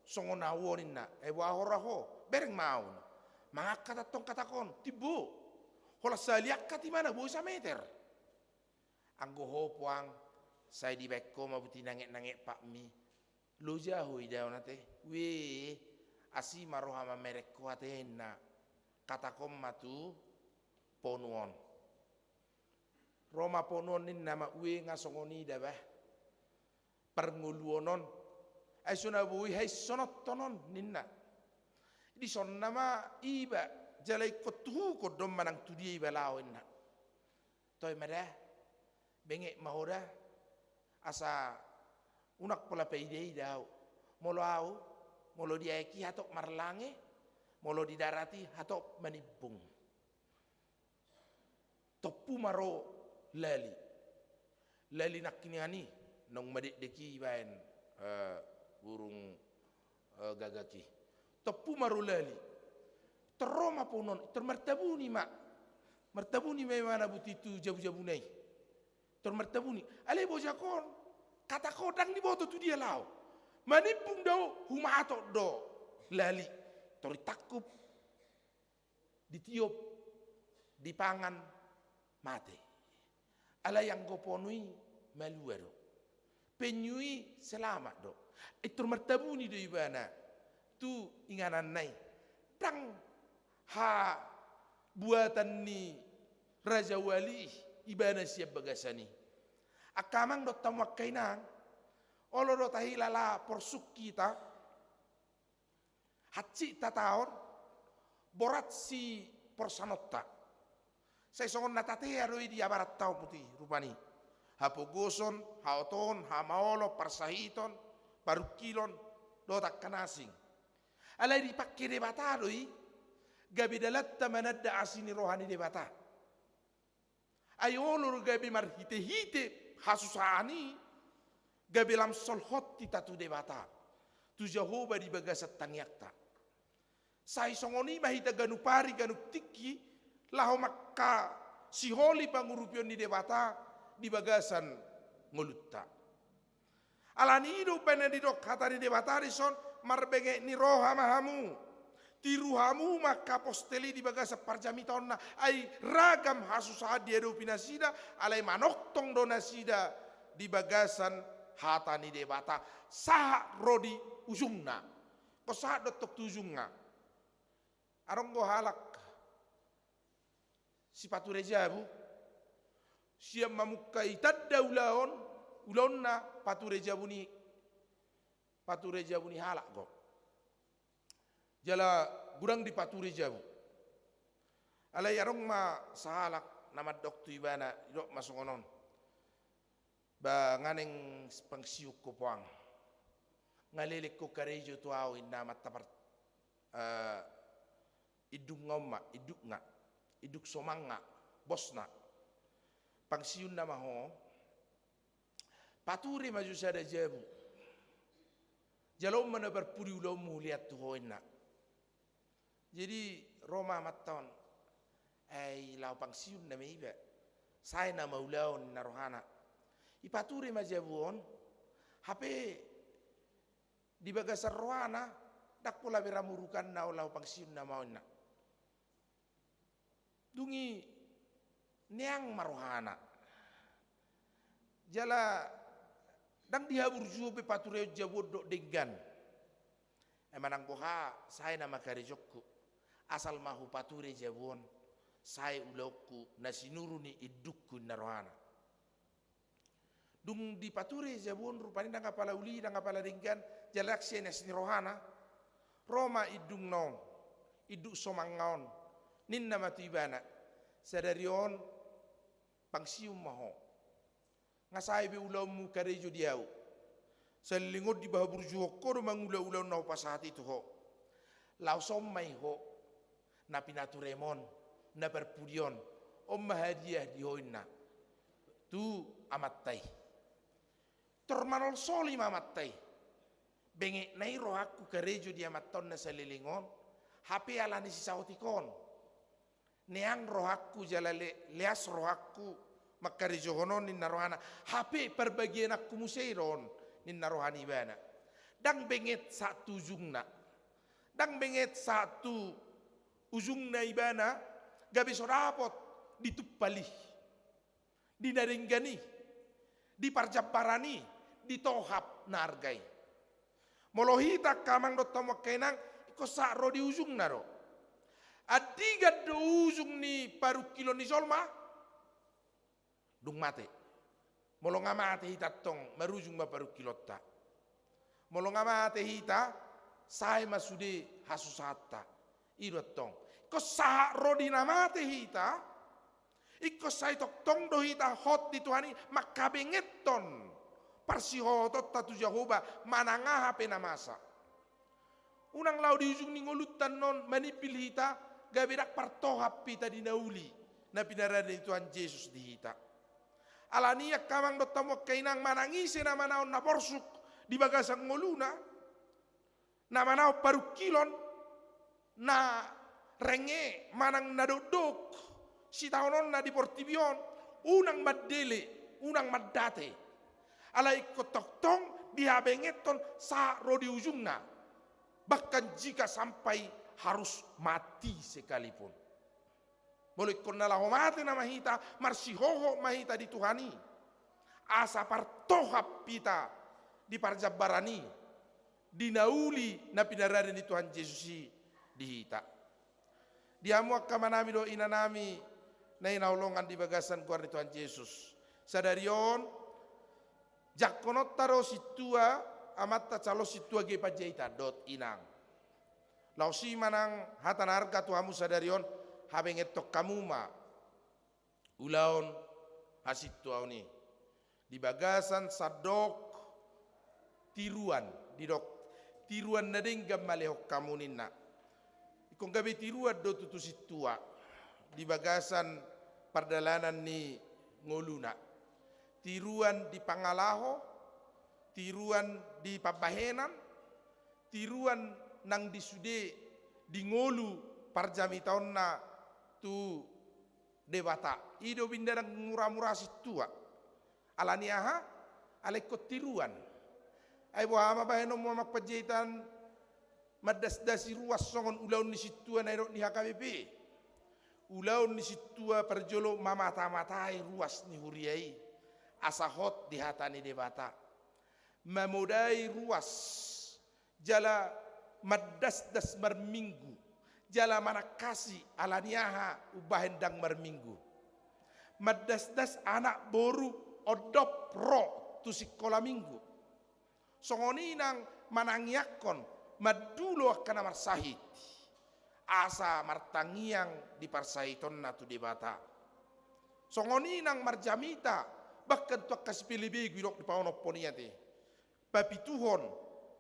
songon au on, ninna. Ai boha ho ra ho? Bereng ma au. Mangangkat antong katak on, timbo. Holan sahali angkat i ma na boi sameter. Anggo ho puang, sai dibaen ho ma buti nangek-nangek patmi. Loja ho idaon ate. Wee, asi ma roha mamereng ho ate, ninna katak on ma tu ponu on. Ro ma ponu on, ninna ma, wee, nga songon i da bah parngoluon on. Ai so na boi haisononton on, ninna. Dison nama iba, jala ingkon tuhukon do manang tu dia iba laho, ninna. Toe ma da, benget ma ho da, asa unang pola paida-ida au. Molo au, molo di aek i hatop marlange, molo di darat i hatop manimbung. Tompu ma ro lali. Lali nangkiningan i, naung madekdek i ibaen, eh, burung, eh, gagak i. Tompu ma ro lali. Tor ro ma ponu on, tor martabuni ma. Martabuni ma ibana buti tu jabu-jabuna i. Tor martabuni. Alai bojak on, katak on ndang diboto tu dia laho. Manimbung do, humatok do lali. Tor ditangkup, ditiop, dipangan, mate. Alai anggo ponu i malua do. Penyu i selamat do. Ai tor martabuni do ibana tu ingananna i. Ndang habuatan ni rajawali i ibana sian bagasan i. Angka amang dohot hamu angka inang, olo do tahilala porsuk hita, hansit hataon, borat siporsanonta. Sai songon na tatea do i di abaranta on, buti rupani. Hapogoson, haotoon, hamaolon, parsahiton, parungkilon, dohot angka na asing. Alai dipangke Debata do i gabe dalanta mananda asi ni roha ni Debata. Ai olo do gabe marhite-hite hasusaan i, gabe lam solhot hita tu Debata, tu Jahowa di bagasan tangiangta. Sai songon i ma hita ganup ari ganup tingki laho mangkasiholi pangurupion ni Debata di bagasan ngolunta. Alani i do umbahen na didok hata ni Debata dison, marbenget ni roha ma hamu. Tiru hamu ma angka apostel i di bagasan parjamitaonna, ai ragam hasusaan diadopi nasida, alai manongtong do nasida di bagasan hata ni Debata. Sahat ro di ujungna. Ingkon sahat do antong tu ujungna. Adong do halak sipature jabu, sian mamungka i tanda ulaon, ulaonna pature jabu ni, pature jabu ni halak do. Jala godang dipature jabu. Alai adong ma sahalak na mandok tu ibana, didok ma songon on. Ba nga naeng pangsiuon ho puang. Nga leleng ho karejo tu ahu, inna amanta par-, eh, indungna on ma, indukna, induk somangna, bosna. Pangsiuonna ma ho, pature ma jo sada jabu. Jalo ma na parpudi ulaonmu hulean tu ho, inna. Jadi ro ma amanta on, ai laho pangsiun nama iba. Sae nama ulaon, inna rohana. Ipature ma jabu on, hape di bagasan rohana, ndang pola be ra murukanna on laho pangsiun nama on, inna. Dung i neang ma rohana. Jala ndang dihaburjuhon be patureon jabu on dohot denggan. Ai manang boha, sae nama karejongku. Asal ma hupature jabu on, sae ulaonku na sinuru ni indungku, inna rohana. Dung dipature jabu on, rupani ndang apala uli, ndang apala denggan, jala ndang sianeas ni rohana. Ro ma indungna on, indung somangna on, ninna ma tu ibana, sadari on pangsiun ma ho. Nga sae be ulaonmu karejo di ahu. Saleleng on dihaburjuhon ho do mangula ulaon na hupasahat i tu ho. Laos on ma i ho, na pinaturem on, na parpudi on, on ma hadiah di ho, inna, tu amanta i. Tor manolsoli ma amanta i. Bengetna i rohangku karejo di amanta on na saleleng on, hape ala ni sisaotik on. Neang rohangku jala le-, leas rohangku mangkarejohon on, ninna rohana, hape parbagianku muse i do on, ninna roha ni ibana. Ndang benget sahat tu ujungna. Ndang benget sahat tu ujungna ibana, gabe so dapot ditumpal i. Di na denggan i, di parjambaran i, di tohap na arga i. Molo hita angka amang dohot hamu angka inang, ingkon sahat ro di ujungna do. Andigan do ujung ni parungkilon ni jolma? Dung mate. Molo nga mate hita antong, marujung ma parungkilonta. Molo nga mate hita, sae ma sude hasusahanta. I do antong. Ingkon sahat ro di na mate hita, ingkon sai tongtong do hita hot di Tuhan i, mangkabengeton parsihohotonta tu Jahowa, manang aha pe na masa. Unang laho di ujung ni ngolunta annon manimbil hita, gabe ndang partohap hita di na uli, na pinarade ni Tuhan Jesus di hita. Alani i angka amang dohot hamu angka inang, manang ise na manaon na porsuk di bagasan ngoluna, na manaon parungkilon, na renge manang na dokdok sitaononna di portibi on, unang mandele, unang mandate. Alai ingkon tongtong dihabengeton sahat ro di ujungna. Bahkan jika sampai harus mati sekalipun. Molo ingkon na laho mate nama hita, marsihohot ma hita di Tuhan i. Asa partohap hita di parjambaran i, di na uli na pinarade ni Tuhan Jesus i di hita. Di hamu angka amanami dohot inanami na hinaholongan di bagasan goar ni Tuhan Jesus. Sadari on, jangkononta do sintua, amanta calon sintua G. Panjaitan dohot inang. Laos i manang hata na arga tu hamu sadari on, habengeton hamu ma ulaon hasintuaon i. Di bagasan sandok tiruan, didok tiruan na denggan ma lehon hamu ninna. Ingkon gabe tiruan do tutu sintua di bagasan pardalanan ni ngoluna. Tiruan di pangalaho, tiruan di pambahenan, tiruan nang di sude di ngolu parjamitaonna tu Debata. I do binda ndang mura-mura sintua. Alani aha? Alai ingkon tiruan. Ai boha ma bahenonmu, Amang Panjaitan, mandasdasi ruas songon ulaon ni sintua na nidok ni H K B P? Ulaon ni sintua parjolo mamata-matai ruas ni huria i, asa hot di hata ni Debata. Mamodai ruas, jala mandasdas marminggu, jala manangkasi, alani aha umbahen ndang marminggu. Mandasdas anak boru ondop ro tu sikola minggu. Songon i nang manangiangkon, mandulo angka na marsahit, asa martangiang di parsahitonna tu Debata. Songon i nang marjamita, bahkan tu angka sipelebegu, didok dipaonomhon i ate. Papituhon,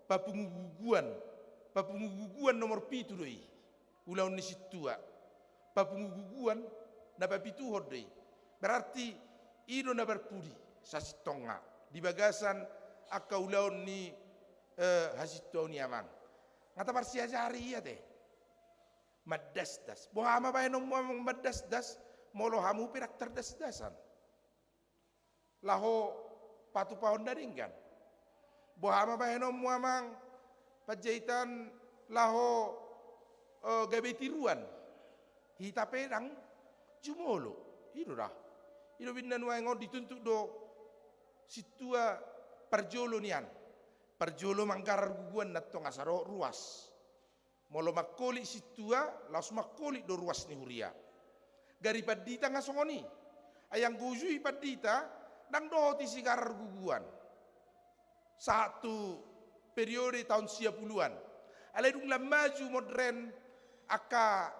papunguguguan, papunguguguan nomor pitu do i. Ulaon ni sintua. Papunguguguan, na papituhon do i. Berarti i do na parpudi sasintongna di bagasan angka ulaon ni eh, hasintuaon i amang. Nga taparsiajari i ate. Mandasdas. Boha ma bahenonmu amang mandasdas, molo hamu pe ndang tardasdasan. Laho patupahon na denggan. Boha ma bahenonmu amang Panjaitan laho, eh, gabe tiruan. Hita pe ndang jumolo. I do da. I do binna nuaeng on dituntut do sintua parjolo nian. Parjolo manggarar guguan na tong asa dohot ruas. Molo mangkolit sintua, laos mangkolit do ruas ni huria. Gari pandita nga songon i. Ai anggo uju i pandita, ndang dohot i sigarar guguan. Sahat tu periode taon sia puluan. Alai dung lam maju modern angka,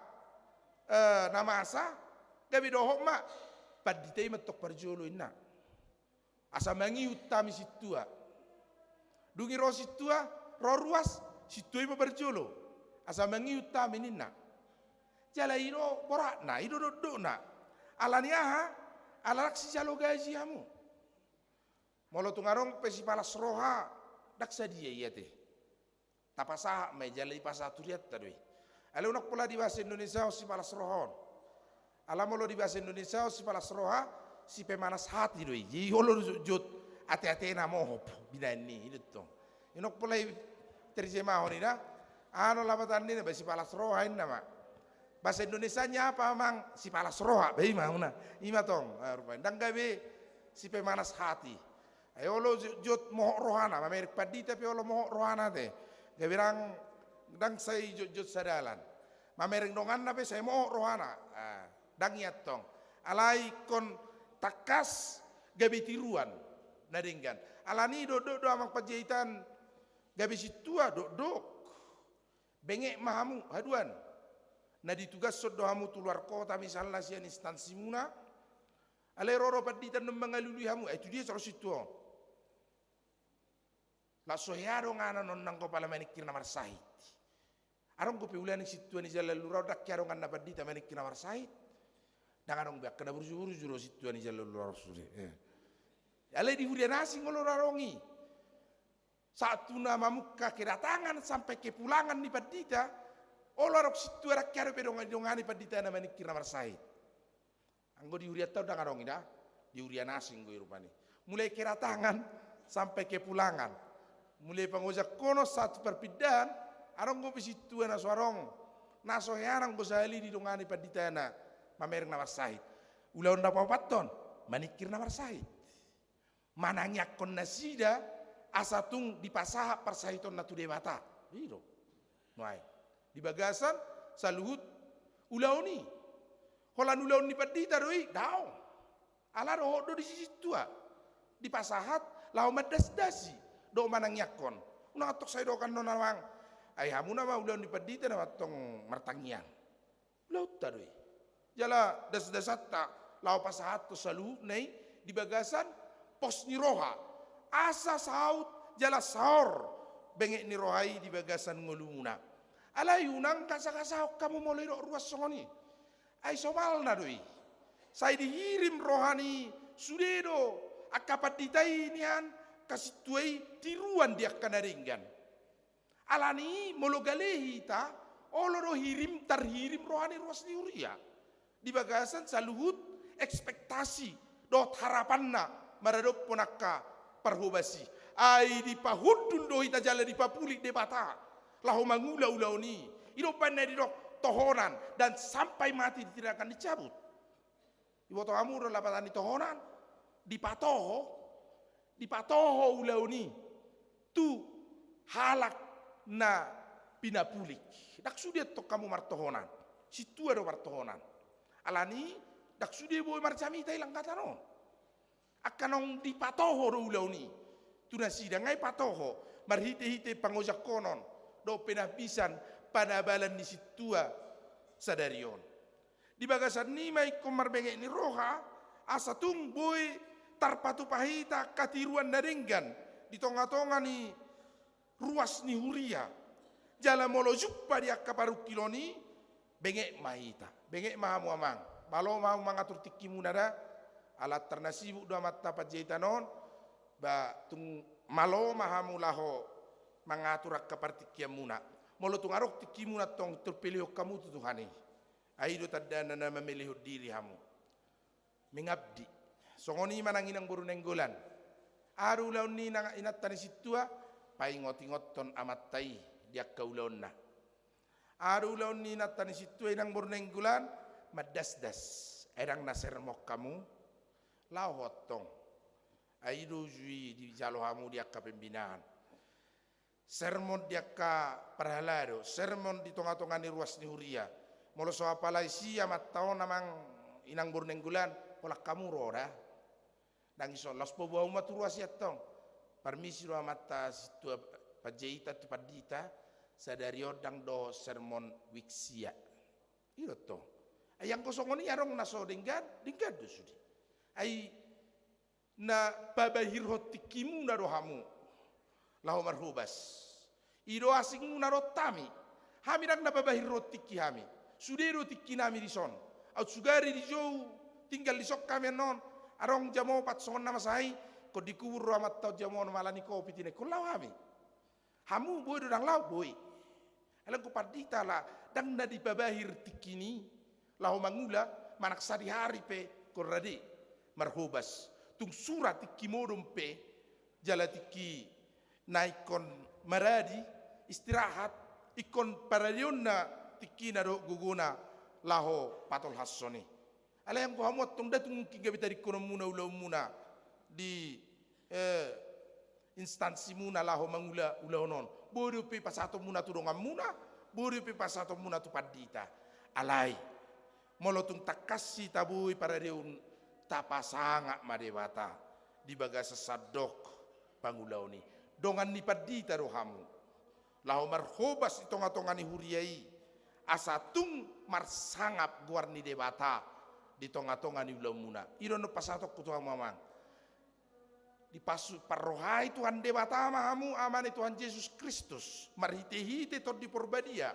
eh, na masa, gabe dohot ma, pandita i ma tong parjolo inna. Asa mangihut hami sintua. Dung i ro sintua, ro ruas, sintua i ma parjolo. Asa mangihut hami ninna. Jala i do boratna, i do dokdokna. Ala ni aha, ala ndang sijalo gaji hamu. Molo tung adong pe sipalas roha, ndang sadia i ate. Tapasahat ma i jala dipasahat hurianta do i. Alai unang pola di bahasa Indonesia on sipalas roha on. Ala molo di bahasa Indonesia on sipalas roha, si pemanas hati do i. Jadi olo do jotjot ate-atena mohop binaen ni i do tong. Unang pola i terjemahon i da. Aha do lapatanna i da, ba sipalas roha inna ma. Bahasa Indonesianya apa amang? Sipalas roha, ba i ma muna. I ma tong, ah, rupani. Ndang gabe si pemanas hati. Ai olo jotjot mohop rohana, mamereng pandita pe olo mohop rohana ate. Gabe ndang, ndang sai jotjot sadalan. Mamereng donganna pe sai mohop rohana. Ah, ndang i antong. Alai ingkon tangkas gabe tiruan na denggan. Ala ni i dokdok do amang Panjaitan gabe sintua dokdok. Benget ma hamu, haduan. Na ditugashon do hamu tu luar kota misalna sian instansimuna. Alai ro do pandita annon mangalului hamu, ai tu dia so ro sintua on? Laos so hea donganan on nanggo pala maningkir na marsahit. Adong dope ulaning sintua ni jala lura on ndang hea donganna pandita maningkir na marsahit. Ndang adong be angka na burju-burju do sintua ni jala lura on sude. Eh. Alai di huria na asing olo adong i. Sahat tu na mamungka kedatangan sampai kepulangan ni pandita, olo adong sintua ndang hea dope dong-, didongani panditana maningkir na marsahit. Anggo di hurianta on ndang adong i da, di huria na asing do i rupani. Mulai kedatangan sampai kepulangan. Mulai pangojangkonon sahat tu parpindahan, adong dope sintua na so adong. Na so hea nanggo sahali didongani panditana mamereng na marsahit. Ulaon na paopathon, maningkir na marsahit. Manangiangkon nasida asa tung dipasahat parsahitonna tu Debata. I do. Nuaeng. Di bagasan saluhut ulaon i. Holan ulaon ni pandita do i, daong. Ala dohot do disi sintua. Dipasahat laho mandasdasi. Dohot manangiangkon. Unang antong sai dohonon amang. Ai hamu nama ulaon ni pandita nama antong martangiang. Ulaonta do i. Jala dasdasanta laho pasahathon saluhutna i di bagasan pos ni roha. Asa saut jala saor benget ni roha i di bagasan ngolumuna. Alai unang gasa-gasahon hamu molo didok ruas songon i. Ai somalna do i. Sai dihirim roha ni sude do angka pandita i nian angka sintua i tiruan di angka na denggan. Ala ni i molo gale hita, olo do hirim, tarhirim roha ni ruas ni huria. Di bagasan saluhut ekspektasi dohot harapanna maradophon angka parhobas i. Ai dipahundul do hita jala dipapulik Debata. Laho mangula ulaon i. I do umbahen na didok tohonan dan sampai mati tidak akan dicabut. Iboto hamu do lapatan ni tohonan, dipatoho, dipatoho ulaon i tu halak na pinapulik. Ndang sude antong hamu martohonan, sintua do martohonan. Ala ni i ndang sude boi marjamita i langkatan on. Angka naung dipatoho do ulaon i tu nasida, nga i patoho marhite-hite pangojangkonon dohot penambisan panabalan ni sintua sadari on. Di bagasan i ma ingkon marbenget ni roha, asa tung boi tarpatupa hita angka tiruan na denggan di tonga-tonga ni ruas ni huria. Jala molo jumpa di angka parungkilon i, benget ma hita. Benget ma hamu amang. Malo ma hamu mangatur tingkimuna da. Ala tarna sibuk do amanta Panjaitan on. Ba tung malo ma hamu laho mangatur angka partingkianmuna. Molo tung adong tingkimuna tong, tarpelehon hamu tu Tuhan i. Ai i do tandana na mamelehon diri hamu. Mengabdi. Songon i ma nang inang boru Nainggolan. Aha do ulaon ni inang, inanta ni sintua? Paingotingothon amanta i di angka ulaonna. Aha do ulaon ni inanta ni sintua inang boru Nainggolan? Mandasdas. Ai ndang na sermon hamu? Laho ho antong. Ai i do uju i dijalo hamu di angka pembinaan. Sermon di angka parhalado, sermon di tongatonga ni ruas ni huria. Molo so apalai si amanta on amang inang boru Nainggolan, holan hamu ro da. Ndang dison, laos paboa hamu ma tu ruas i antong. Parmisi do amanta sintua panjaitan tu pandita, sadari on ndang dohot sermon wijk sia. I do tong. Ai anggo songon i adong na so denggan, denggan do sude. Ai na pabahirhon tingkimuna do hamu laho marhobas. I do asingmuna dohot hami. Hami ndang na pabahirhon tingki hami. Sude do tingkinami dison. Aut sugari dijou tinggal dison hami annon. Adong jam opat songon na masa i, ingkon dikubur do amanta on jam onom ala ni covid i, ingkon laho hami. Hamu boi do ndang laho? Boi. Alai anggo pandita ala ndang na dipabahir tingkini laho mangula, manang sadihari pe ingkon rade marhobas. Tung sura tingki modom pe jala tingki na ingkon maradi, istirahat, ingkon paradeonna tingkina dohot gogona laho patolhashon i. Alai anggo hamu antong nda tung mungkin gabe tadingkononmuna ulaonmuna di, eh, instansimuna laho mangula ulaon on. Boi dope pasahatonmuna tu donganmuna, boi dope pasahatonmuna tu pandita. Alai molo tung tangkas hita boi paradeon, tapasangap ma Debata di bagasan sandok pangulaon i. Dongan ni pandita do hamu laho marhobas di tongatonga ni huria i, asa tung marsangap goar ni Debata di tongatonga ni ulaonmuna. I do annon pasahatonku tu hamu amang. Dipasu-, parrohai Tuhan Debata ma hamu, Ama ni Tuhan Jesus Kristus, marhitehite Tondi Porbadia,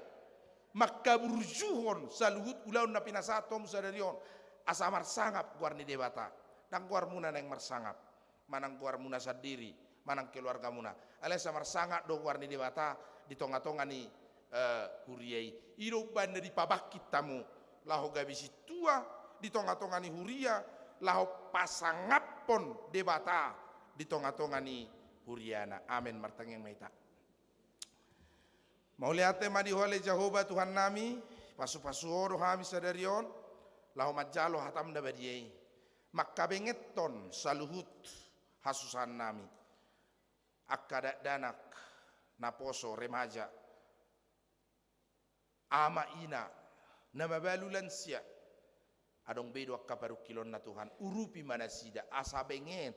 mangkaburjuhon saluhut ulaon na pinasahat tu hamu sadari on, asa marsangap goar ni Debata. Ndang goarmuna naeng marsangap, manang goarmuna sandiri, manang keluargamuna. Alai asa marsangap do goar ni Debata di tongatonga ni, eh, huria i. I do umbahen na dipabangkit hamu laho gabe sintua di tongatonga ni huria, laho pasangaphon Debata di tongatonga ni huriana. Amen. Martangiang ma hita. Mauliate ma di Ho ale Jahowa Tuhannami, pasupasu Ho do hami sadari on laho manjalo hataM na badia i, mangkabengethon saluhut hasusahannami. Angka dakdanak, naposo, remaja, ama ina, na mabalu, lansia, adong be do angka parungkilonna Tuhan, urupi ma nasida asa benget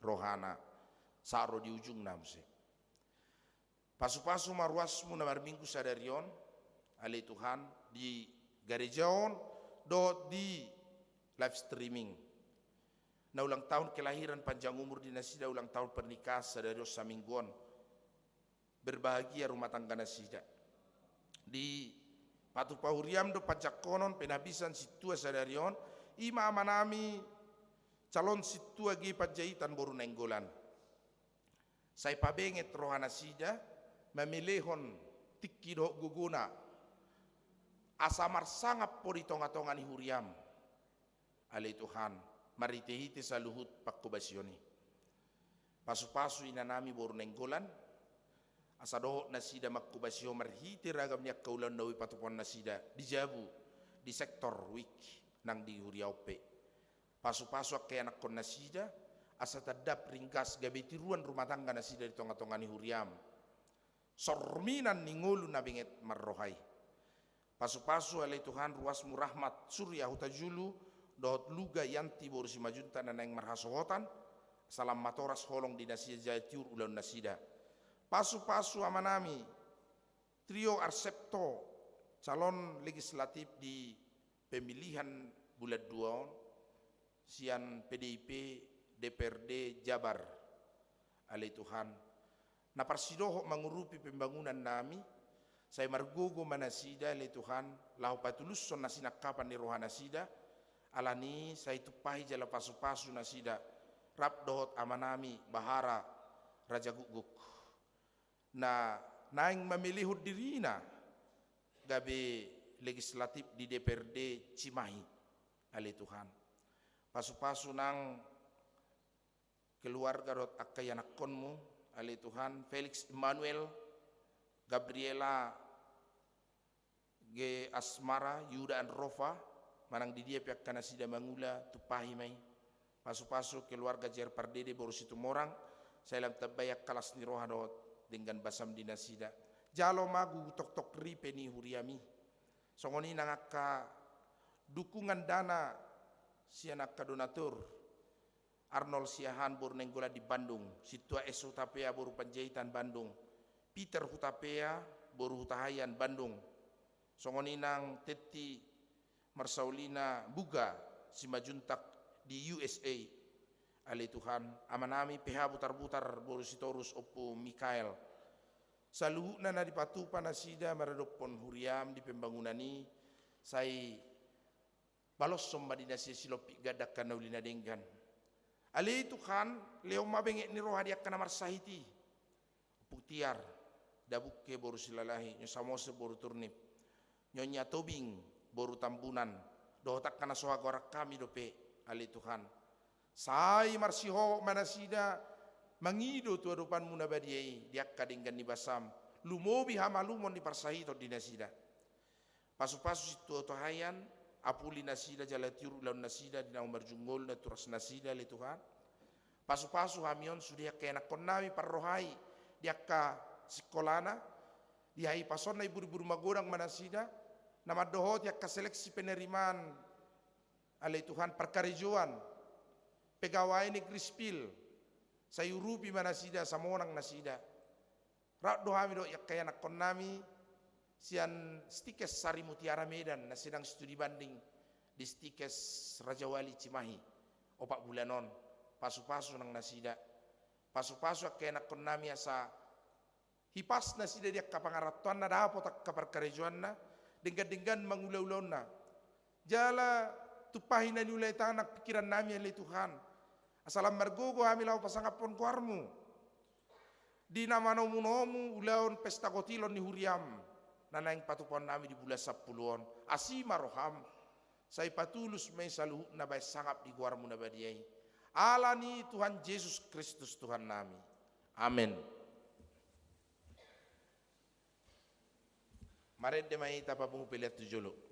rohana sahat ro di ujungna muse. Pasupasu ma ruasMu na marminggu sadari on, ale Tuhan, di gareja on dohot di live streaming. Na ulang tahun kelahiran, panjang umur di nasida, ulang tahun pernikahan sadari on saminggu on. Berbahagia rumah tangga nasida. Dipatupa huriaM do panjangkonon penahbisan sintua sadari on, i ma amanami calon sintua G Panjaitan boru Nainggolan. Sai pabenget rohanasida, mamelehon tingki dohot gogona, asa marsangap Ho di tongatonga ni huriaM. Ale Tuhan, marhitehite saluhut panghobasion i. Pasupasu inanami boru Nainggolan, asa dohot nasida manghobasi Ho marhite ragam ni angka ulaon na boi patupaonnasida di jabu, di sektor wijk nang di huria on pe. Pasupasu angka ianakkonnasida, asa tandap ringgas gabe tiruan rumah tangganasida di tongatonga ni huriaM. Sorminan ni ngolu na benget marroha i. Pasupasu ale Tuhan ruasMu Rahmat Surya Hutajulu dohot Luga Yanti boru Simanjuntak na naeng marhasohotan, asa lam matoras holong di nasida jala tiur ulaonnasida. Pasupasu amanami Trio Arsepto, calon legislatif di pemilihan bulan dua on, sian P D I P D P R D Jabar. Ale Tuhan, na parsidohot mangurupi pembangunannami, sai margogo ma nasida ale Tuhan, laho patulushon na sinangkapan ni rohanasida, alani i sai tumpahi jala pasupasu nasida, rap dohot amanami Bahara Rajagukguk. na naeng mamelehon dirina gabe legislatif di D P R D Cimahi, ale Tuhan. Pasu-pasu nang keluarga dohot angka ianakkonmu, ale Tuhan, Felix Emmanuel, Gabriela, Ge Asmara, Yuda Anrofa, manang di dia pe angka nasida mangula, tumpahi ma i. Pasu-pasu keluarga J R Pardede boru Situmorang, sai lam tambai angka las ni roha dohot denggan basam di nasida. Jalo ma gugu toktok ripe ni huriami. Songon i nang angka dukungan dana sian angka donatur. Arnold Siahaan boru Nainggolan di Bandung, Sintua S Hutapea boru Panjaitan Bandung, Peter Hutapea boru Hutahaean Bandung, songon i nang Tetti Marsaulina Buga Simanjuntak di U S A. Ale Tuhan, amanami P H Butarbutar boru Sitorus Ompu Mikael. Saluhutna na dipatupa nasida maradophon huriam di pembangunan i, sai baloshon ma di nasida silompit ganda angka na uli na denggan. Ale Tuhan, lehon ma benget ni roha di angka na marsahit i. Ompung Tiar, Dabungke boru Silalahi, Nyonya Samosir boru Turnip, Nyonya Tobing boru Tambunan, dohot angka na so hagoaran hami dope, ale Tuhan. Sai marsihohot ma nasida mangido tu adopanmu na badia i di angka denggan ni basam, lumobi hamalumon ni parsahiton di nasida. Pasu-pasu Sintua Hutahaean, apuli nasida jala tiur ulaon nasida di na marjunggol na turas nasida, ale Tuhan. Pasu-pasu hami on sude angka ianakkonnami, parrohai di angka sikolana, di hahipasonna, ibur-ibur magodang ma nasida, na mandohoti angka seleksi penerimaan, ale Tuhan, parkarejoan, pegawai negeri sipil, sai urupi ma nasida, sai monang nasida. Rap do hami dohot angka ianakkonnami sian Stikes Sari Mutiara Medan, na sedang studi banding di Stikes Rajawali Cimahi, opat bulan on. Pasu-pasu nang nasida. Pasu-pasu angka ianakkonnami asa hipas nasida di angka pangarantoanna, dapot angka parkarejoanna, denggan-denggan mangula ulaonna. Jala tumpahi na niula i tangan nang pingkirannami, ale Tuhan. Asa lam margogo hami laho pasangaphon goarmu di na manomu-nomu ulaon pesta gotilon ni huriam, na naeng patupaonnami di bulan sampulu on. Asi ma roham, sai patulus ma i saluhutna bahen sangap di goarmu na badia i. Ala ni Tuhan Jesus Kristus Tuhannami. Amen. Marende ma i, tapapungu pelean tu jolo.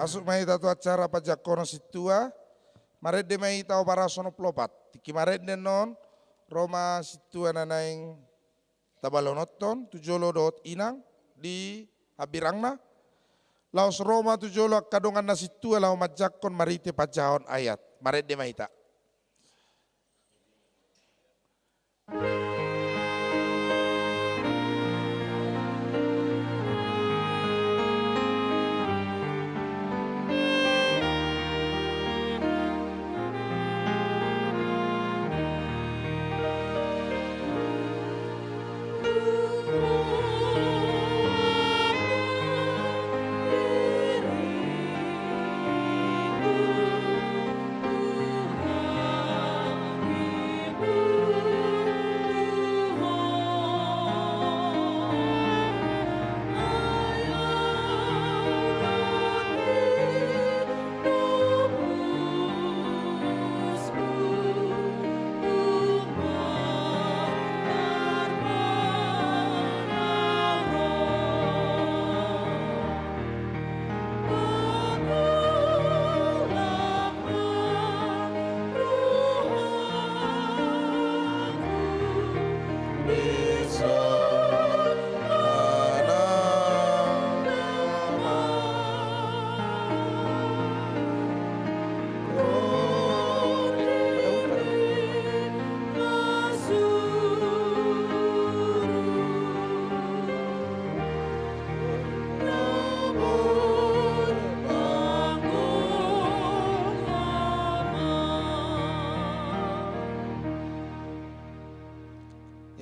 Masuk ma hita tu acara pajangkonon sintua. Marende ma hita opat ratus onom pulu opat. Tingki marende annon, ro ma sintua na naeng tabalononhon tu jolo dohot inang di hambirangna. Laos ro ma tu jolo angka dongan na sintua laho manjangkon marhite panjahahon ayat. Marende ma hita.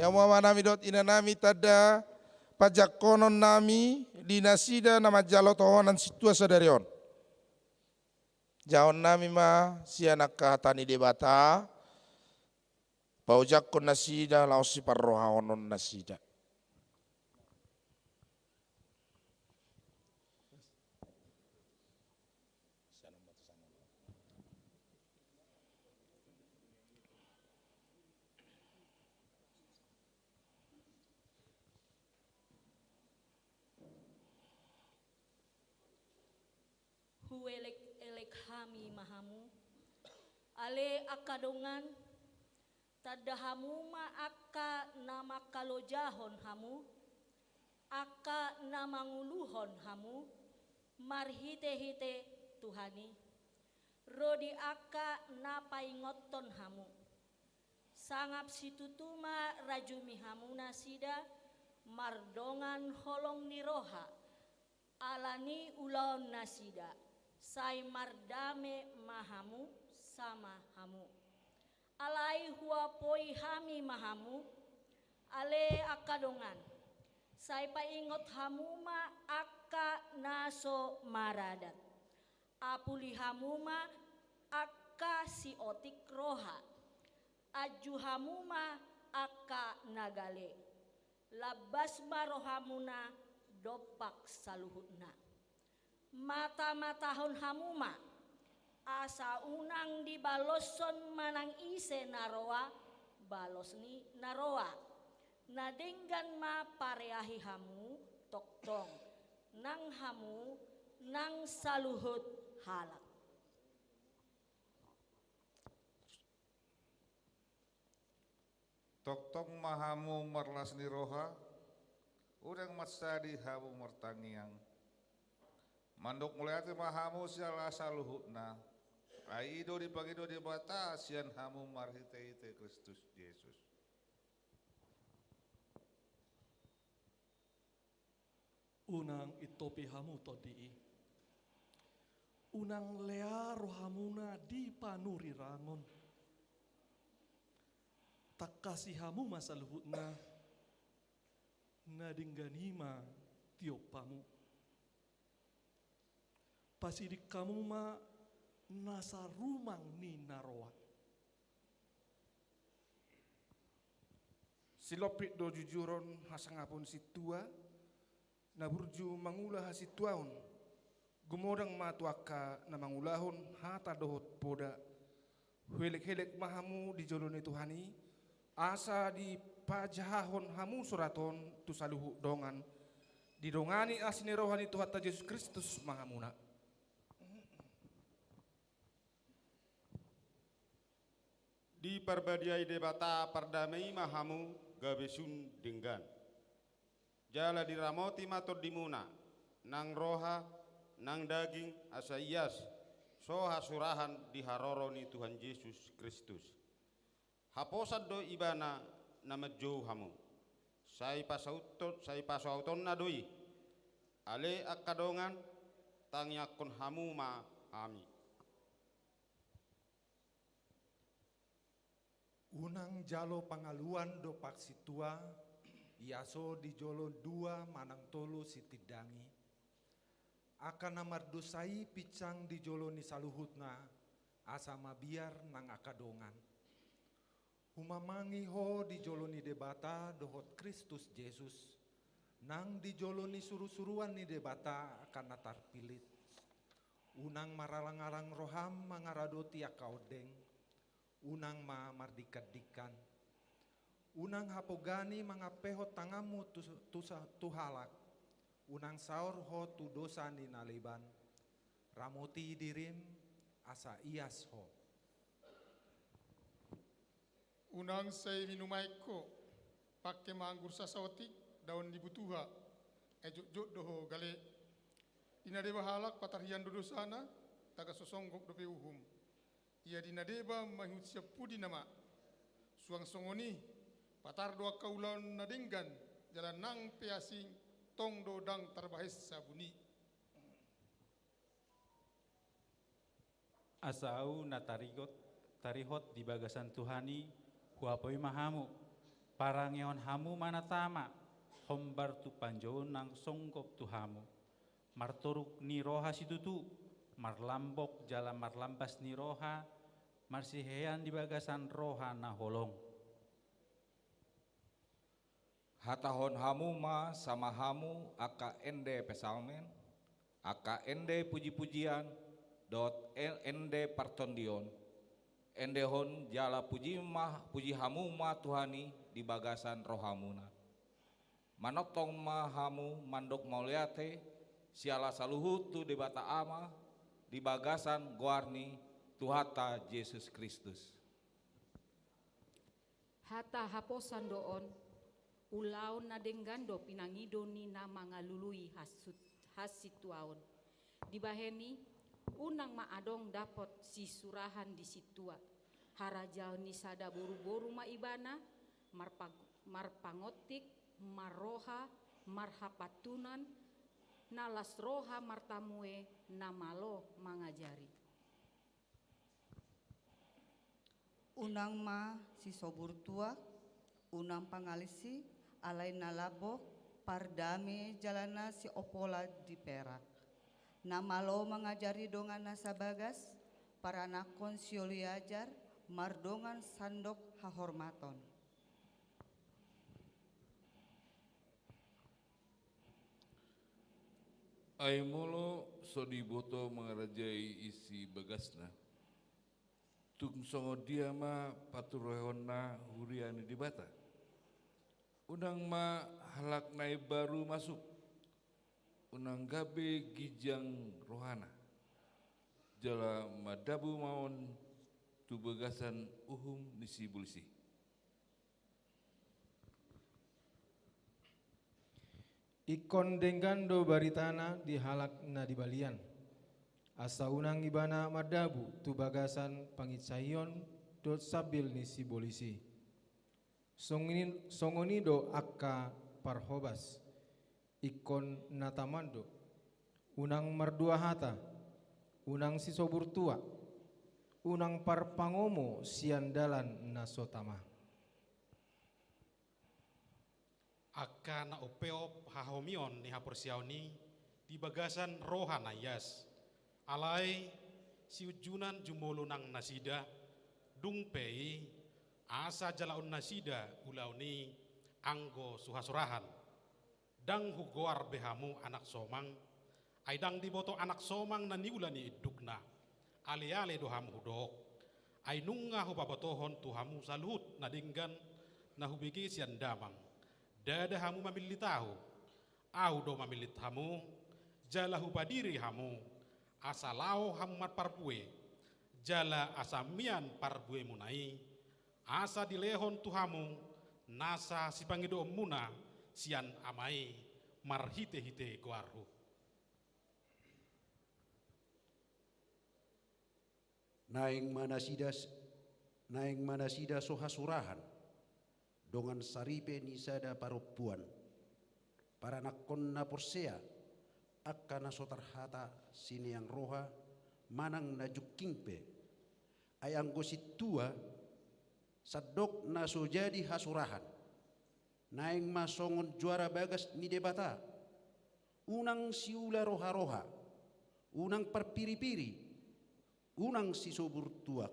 Ia hamu amanami dohot inanami, tanda pajangkonon nami di nasida na manjalo tohonan sintua sadari on. Jahahon nami ma sian angka hata ni Debata, paojangkon nasida laos siparrohahonon nasida. Huelek-elek hami ma hamu, ale angka dongan, tanda hamu ma angka na mangkalojahon hamu, angka na manguluhon hamu, marhite-hite Tuhan i, ro di angka na paingothon hamu. Sangap situtu ma rajumi hamu nasida, mardongan holong ni roha, ala ni ulaon nasida, sai mardame ma hamu sama hamu. Alai huapoi hami ma hamu, ale angka dongan, sai paingot hamu ma angka na so maradat. Apuli hamu ma angka siotik roha. Anju hamu ma angka na gale. Lambas ma rohamuna dompak saluhutna. Mata-matahon hamu ma, asa unang dibaloshon manang ise na roa, balos ni na roa. Na denggan ma pareahi hamu, tongtong nang hamu, nang saluhut halak. Tongtong ma hamu marlas ni roha, unang mansadi hamu martangiang. Mandok mauliate ma hamu siala saluhutna, ai i do dipangido Debata sian hamu marhite-hite Kristus Jesus. Unang intopi hamu tondi i. Unang lea rohamuna di panurirangon. Tangkasi hamu ma saluhutna, na denggan i ma tiop hamu. Pasiding hamu ma nasa rumang ni na roa. Silompit do jujuron hasangapon sintua, na burju mangula hasintuaon. Gumodang ma tu angka na mangulahon hata dohot poda. Huelek-elek ma hamu di jolo ni Tuhan i, asa dipajahahon hamu surat on tu saluhut dongan. Didongani asi ni roha ni Tuhanta Jesus Kristus ma hamuna. Parbadiai Debata pardame i ma hamu gabe sun denggan. Jala diramoti ma tondimuna, nang roha, nang daging, asa ias, so hasurahan di haroro ni Tuhan Jesus Kristus. Haposan do Ibana na manjou hamu. Sai pasauto-, sai pasautonna do i. Ale angka dongan, tangiangkon hamu ma hami. Unang jalo pangaluan dompak sintua, ia so di jolo dua manang tolu sitindangi. Angka na mardosa i pinsang di jolo ni saluhutna, asa mabiar nang angka dongan. Humamangi ho di jolo ni Debata dohot Kristus Jesus, nang di jolo ni surusuruan ni Debata angka na tarpillit. Unang maralangalang roham mangaradoti angka ondeng, unang ma mardingkandingkan. Unang hapogani mangampehon tanganmu tu, tu sa-, tu halak, unang saor ho tu dosa ni na leban. Ramoti dirim, asa ias ho. Unang sai minum aek ho, pangke ma anggur sasaotik, daon ni butuha, ai jotjot do ho gale. Di na deba halak patarhian do dosana, tagan so songgop dope uhum. Ia di na deba ma ihut sian pudi nama. Suang songon i, patar do angka ulaon na denggan, jala nang pe asing, tong do ndang tarbahen sabun i. Asa ahu na tarihot, tarihot di bagasan Tuhan i, huapoi ma hamu, parangehon hamu ma na tama, hombar tu panjouon na songgop tu hamu. Martoruk ni roha situtu, marlambok jala marlambas ni roha, marsihehean di bagasan roha na holong. Hatahon hamu ma sama hamu angka ende psalmen, angka ende pujipujian, dohot e-, ende partondion. Endehon jala puji ma, puji hamu ma Tuhan i di bagasan rohamuna. Manongtong ma hamu mandok mauliate siala saluhut tu Debata Ama di bagasan goar ni Tuhanta Jesus Kristus. Hata haposan do on, ulaon na denggan do pinangido ni na mangalului hasut-, hasintuaon. Dibahen i, unang ma adong dapot sisurahan di sintua. Harajaon ni sada boruboru ma ibana, marpag-, marpangontik, marroha, marhapantunan, na las roha martamue, na malo mangajari. Unang ma sisobur tuak, unang pangalisi, alai na lambok, pardame jala na siompolan di perak. Na malo mangajari dongan na sabagas, paranakhon sioliajar, mardongan sandok hahormaton. Ai molo so diboto mangarajai isi bagasna, tung songon dia ma paturehonna huria ni Debata? Unang ma halak na imbaru masuk, unang gabe ginjang rohana, jala madabu ma on tu bagasan uhum ni sibolis i. Ingkon denggan do baritana di halak na di balian, asa unang ibana madabu tu bagasan panginsaion dohot sambil ni sibolis i. Songon i, songon i do angka parhobas, ingkon na taman do. Unang mardua hata, unang sisobur tuak, unang parpangomo sian dalan na so tama. Angka na umpeop hahomion ni haporseaon i di bagasan roha na ias. Alai siunjunan jumolo nang nasida, dung pe i, asa jalaon nasida ulaon i anggo so hasurahan. Ndang hugoar be hamu anak somang, ai ndang diboto anak somang na niula ni indukna. Aleale do hamu hudok, ai nunga hupabotohon tu hamu saluhut na denggan na hubege sian damang. Ndada hamu mamillit ahu, ahu do mamillit hamu, jala hupadiri hamu, asa laho hamu marparbue, jala asa mian parbuemuna i, Asa dilehon tu hamu nasa sipangidoonmuna sian Ama i marhitehite goarhu. Naeng ma nasida, naeng ma nasida so hasurahan, dongan saripe ni sada parompuan, paranakhon na porsea, angka na so tarhata sineang roha manang na jungking pe. Ai anggo sintua, sandok na so jadi hasurahan, naeng ma songon juara bagas ni Debata. Unang siula roha-roha, unang parpiri-piri, unang sisobur tuak,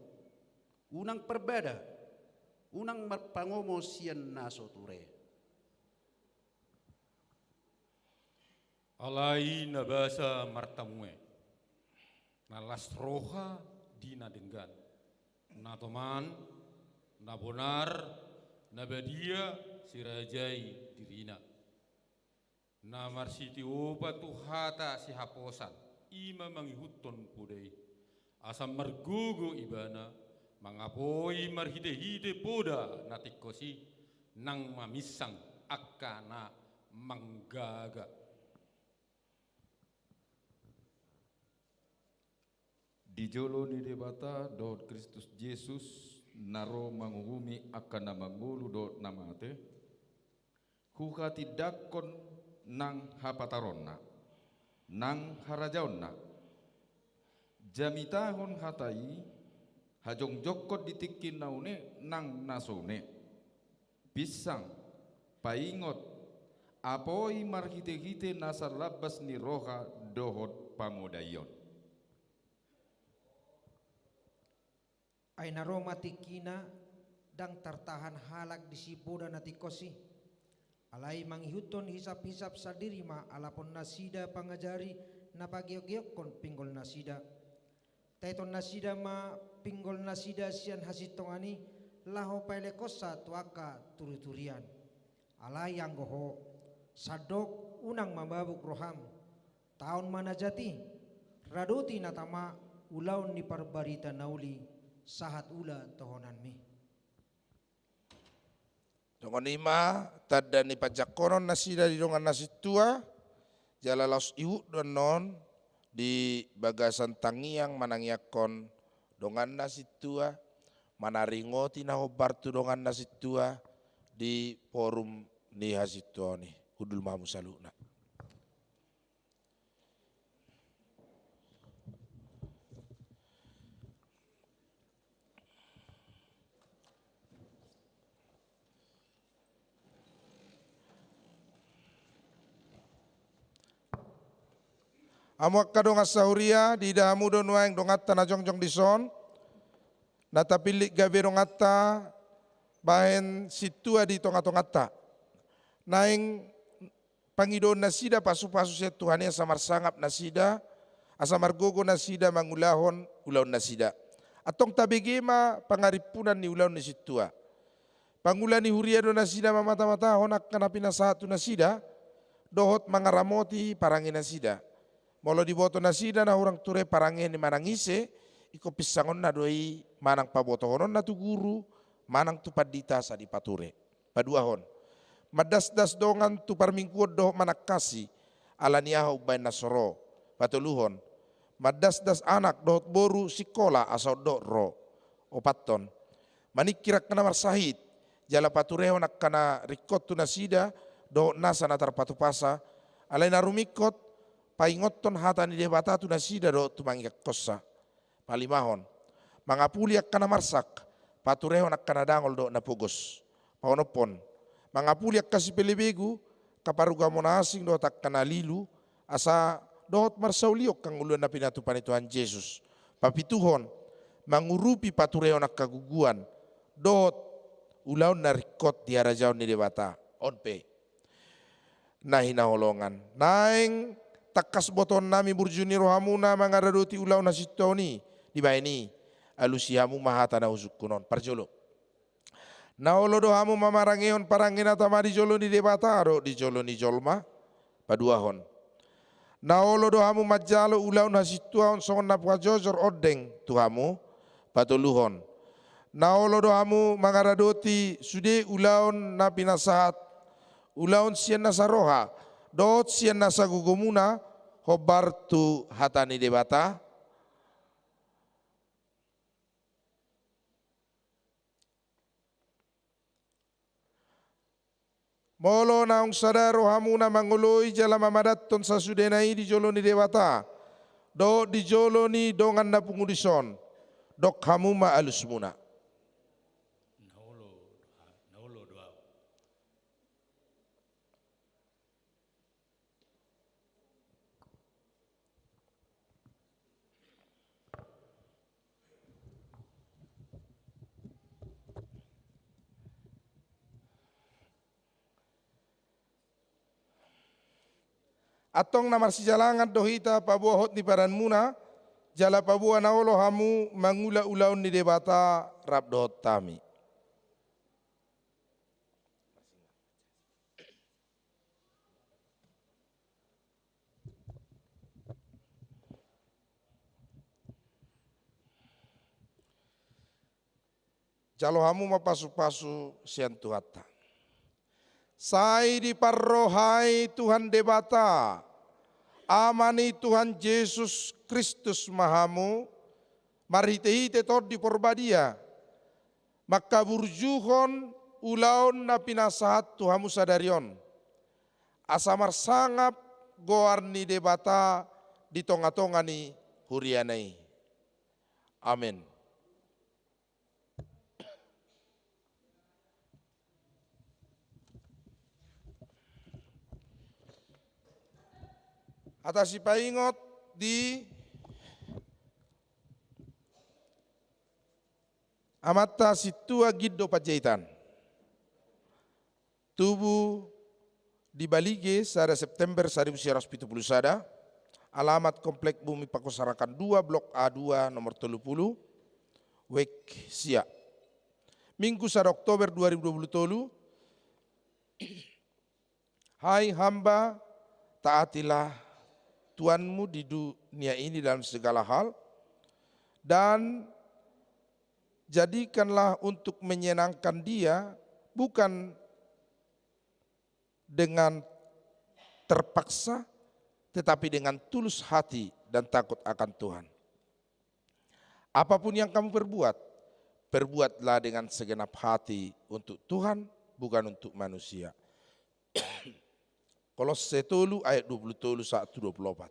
unang parbada, unang marpangomo sian na so ture. Alai na basa martamue, na las roha di na denggan, na toman, na bonar, na badia sirajai dirina. Na marsitiopa tu hata sihaposan, i ma mangihuthon poda i. Asa margogo ibana, mangapoi marhite-hite poda na tingkos i, nang maminsang angka na manggaga. Di jolo ni Debata dohot Kristus Jesus, na ro manguhumi angka na mangolu dohot na mate, huhatindangkon nang hapataronna, nang harajaonna. Jamitahon hata i, hajongjongkon di tingki na une nang na so une. Pinsang, paingot, apoi marhite-hite nasa lambas ni roha dohot pamodaion. Ai na ro ma tingkina, ndang tartahan halak disi poda na tingkos i. Alai mangihuthon hisap-hisap sandiri ma alapon nasida pangajari na pageok-geokkon pinggol nasida. Taeton nasida ma pinggol nasida sian hasintongan i, laho paelekhonsa tu angka turi-turian. Alai anggo ho, sandok unang mababuk roham. Taon ma na jat i, radoti na tama ulaon ni parbarita na uli, sahat ula tohonanmi. Songon i ma tanda ni panjangkonon nasida di dongan na sintua, jala laos ihut do annon di bagasan tangiang manangiangkon dongan na sintua, manaringoti na hombar tu dongan na sintua di forum ni hasintuaon i. Hundul ma hamu saluhutna. Hamu angka dongan sahuria, diida hamu do nuaeng donganta na jongjong dison, na tapillit gabe donganta bahen sintua di tonga-tonganta. Naeng pangidoon nasida pasu-pasu sian Tuhan i asa marsangap nasida, asa margogo nasida mangulahon ulaon nasida. Antong tabege ma pangarimpunan ni ulaon ni sintua. Pangula ni huria do nasida mamata-matahon angka na pinasahat tu nasida, dohot mangaramoti parange nasida. Molo diboto nasida na hurang ture parange ni manang ise, ingkon pinsangonna do i manang pabotohononna tu guru, manang tu pandita asa dipature. Paduahon, mandasdas dongan tu parmingguon dohot manangkasi, ala ni aha umbahen na so ro. Patoluhon, mandasdas anak dohot boru singkola asa on dohot ro. Opathon, maningkir angka na marsahit, jala paturehon angka na ringkot tu nasida dohot nasa na tarpatupasa, alai na rumingkot, paingothon hata ni Debata tu nasida dohot tu mangingakhonsa. Palimahon, mangapuli angka na marsak, paturehon angka na dangol dohot na pogos. Paonomhon, mangapuli angka sipelebegu, angka parugamo na asing dohot angka na lilu, asa dohot marsaulion hangoluan na pinatupa ni Tuhan Jesus. Papituhon, mangurupi paturehon angka guguan, dohot ulaon na ringkot di harajaon ni Debata. On pe. Na hinaholongan. Naeng tangkas botoonnami burju ni rohamuna mangaradoti ulaon hasintuaon i, dibahen i, alusi hamu ma hata na husungkun on. Parjolo. Na olo do hamu mamarangehon parange na tama di jolo ni Debata dohot di jolo ni jolma. Paduahon. Na olo do hamu manjalo ulaon hasintuaon songon na pajojor ondeng tu hamu. Patoluhon. Na olo do hamu mangaradoti sude ulaon na pinasahat, ulaon sian nasa roha dohot sian nasa gogomuna, hombar tu hata ni Debata? Molo naung sada rohamuna mangoloi jala mamadathon sasudena i di jolo ni Debata dohot di jolo ni dongan na pungu dison, dok hamu ma alusmuna. Na olo do, na olo do au. Antong na marsijalangan do hita paboa hot ni padanmuna, jala paboa na olo hamu mangula ulaon ni Debata rap dohot hami. Jalo hamu ma pasupasu sian Tuhanta. Sai diparrohai Tuhan Debata, Ama ni Tuhan Jesus Kristus ma hamu, marhitehite Tondi Porbadia, mangkaburjuhon ulaon na pinasahat tu hamu sadari on, asa marsangap goar ni Debata di tongatonga ni huriana i. Amen. Hata sipaingot di Amanta Sintua Gindo Panjaitan. Tubu di Balige, sada September saribu sia ratus pitu pulu sada, alamat Komplek Bumi Pangkosarakan dua, Blok A dua, nomor tolu pulu, Wijk sia. Minggu sada Oktober dua ribu dua pulu tolu, hai hamba, taatilah tuanmu di dunia ini dalam segala hal, dan jadikanlah untuk menyenangkan Dia, bukan dengan terpaksa, tetapi dengan tulus hati dan takut akan Tuhan. Apapun yang kamu perbuat, perbuatlah dengan segenap hati untuk Tuhan, bukan untuk manusia. Kolosse tolu ayat dua pulu tolu sahat tu dua pulu opat.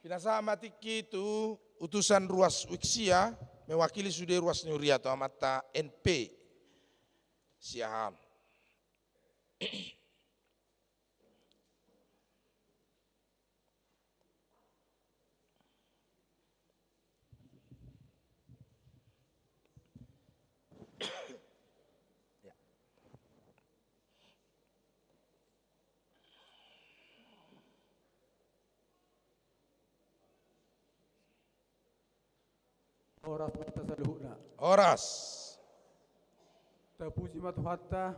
Pinasahat ma tingki tu utusan ruas Wijk sia, mewakili sude ruas ni huria tu amanta N P Siahaan. Horas ma hita saluhutna. Horas. Tapuji ma Tuhanta,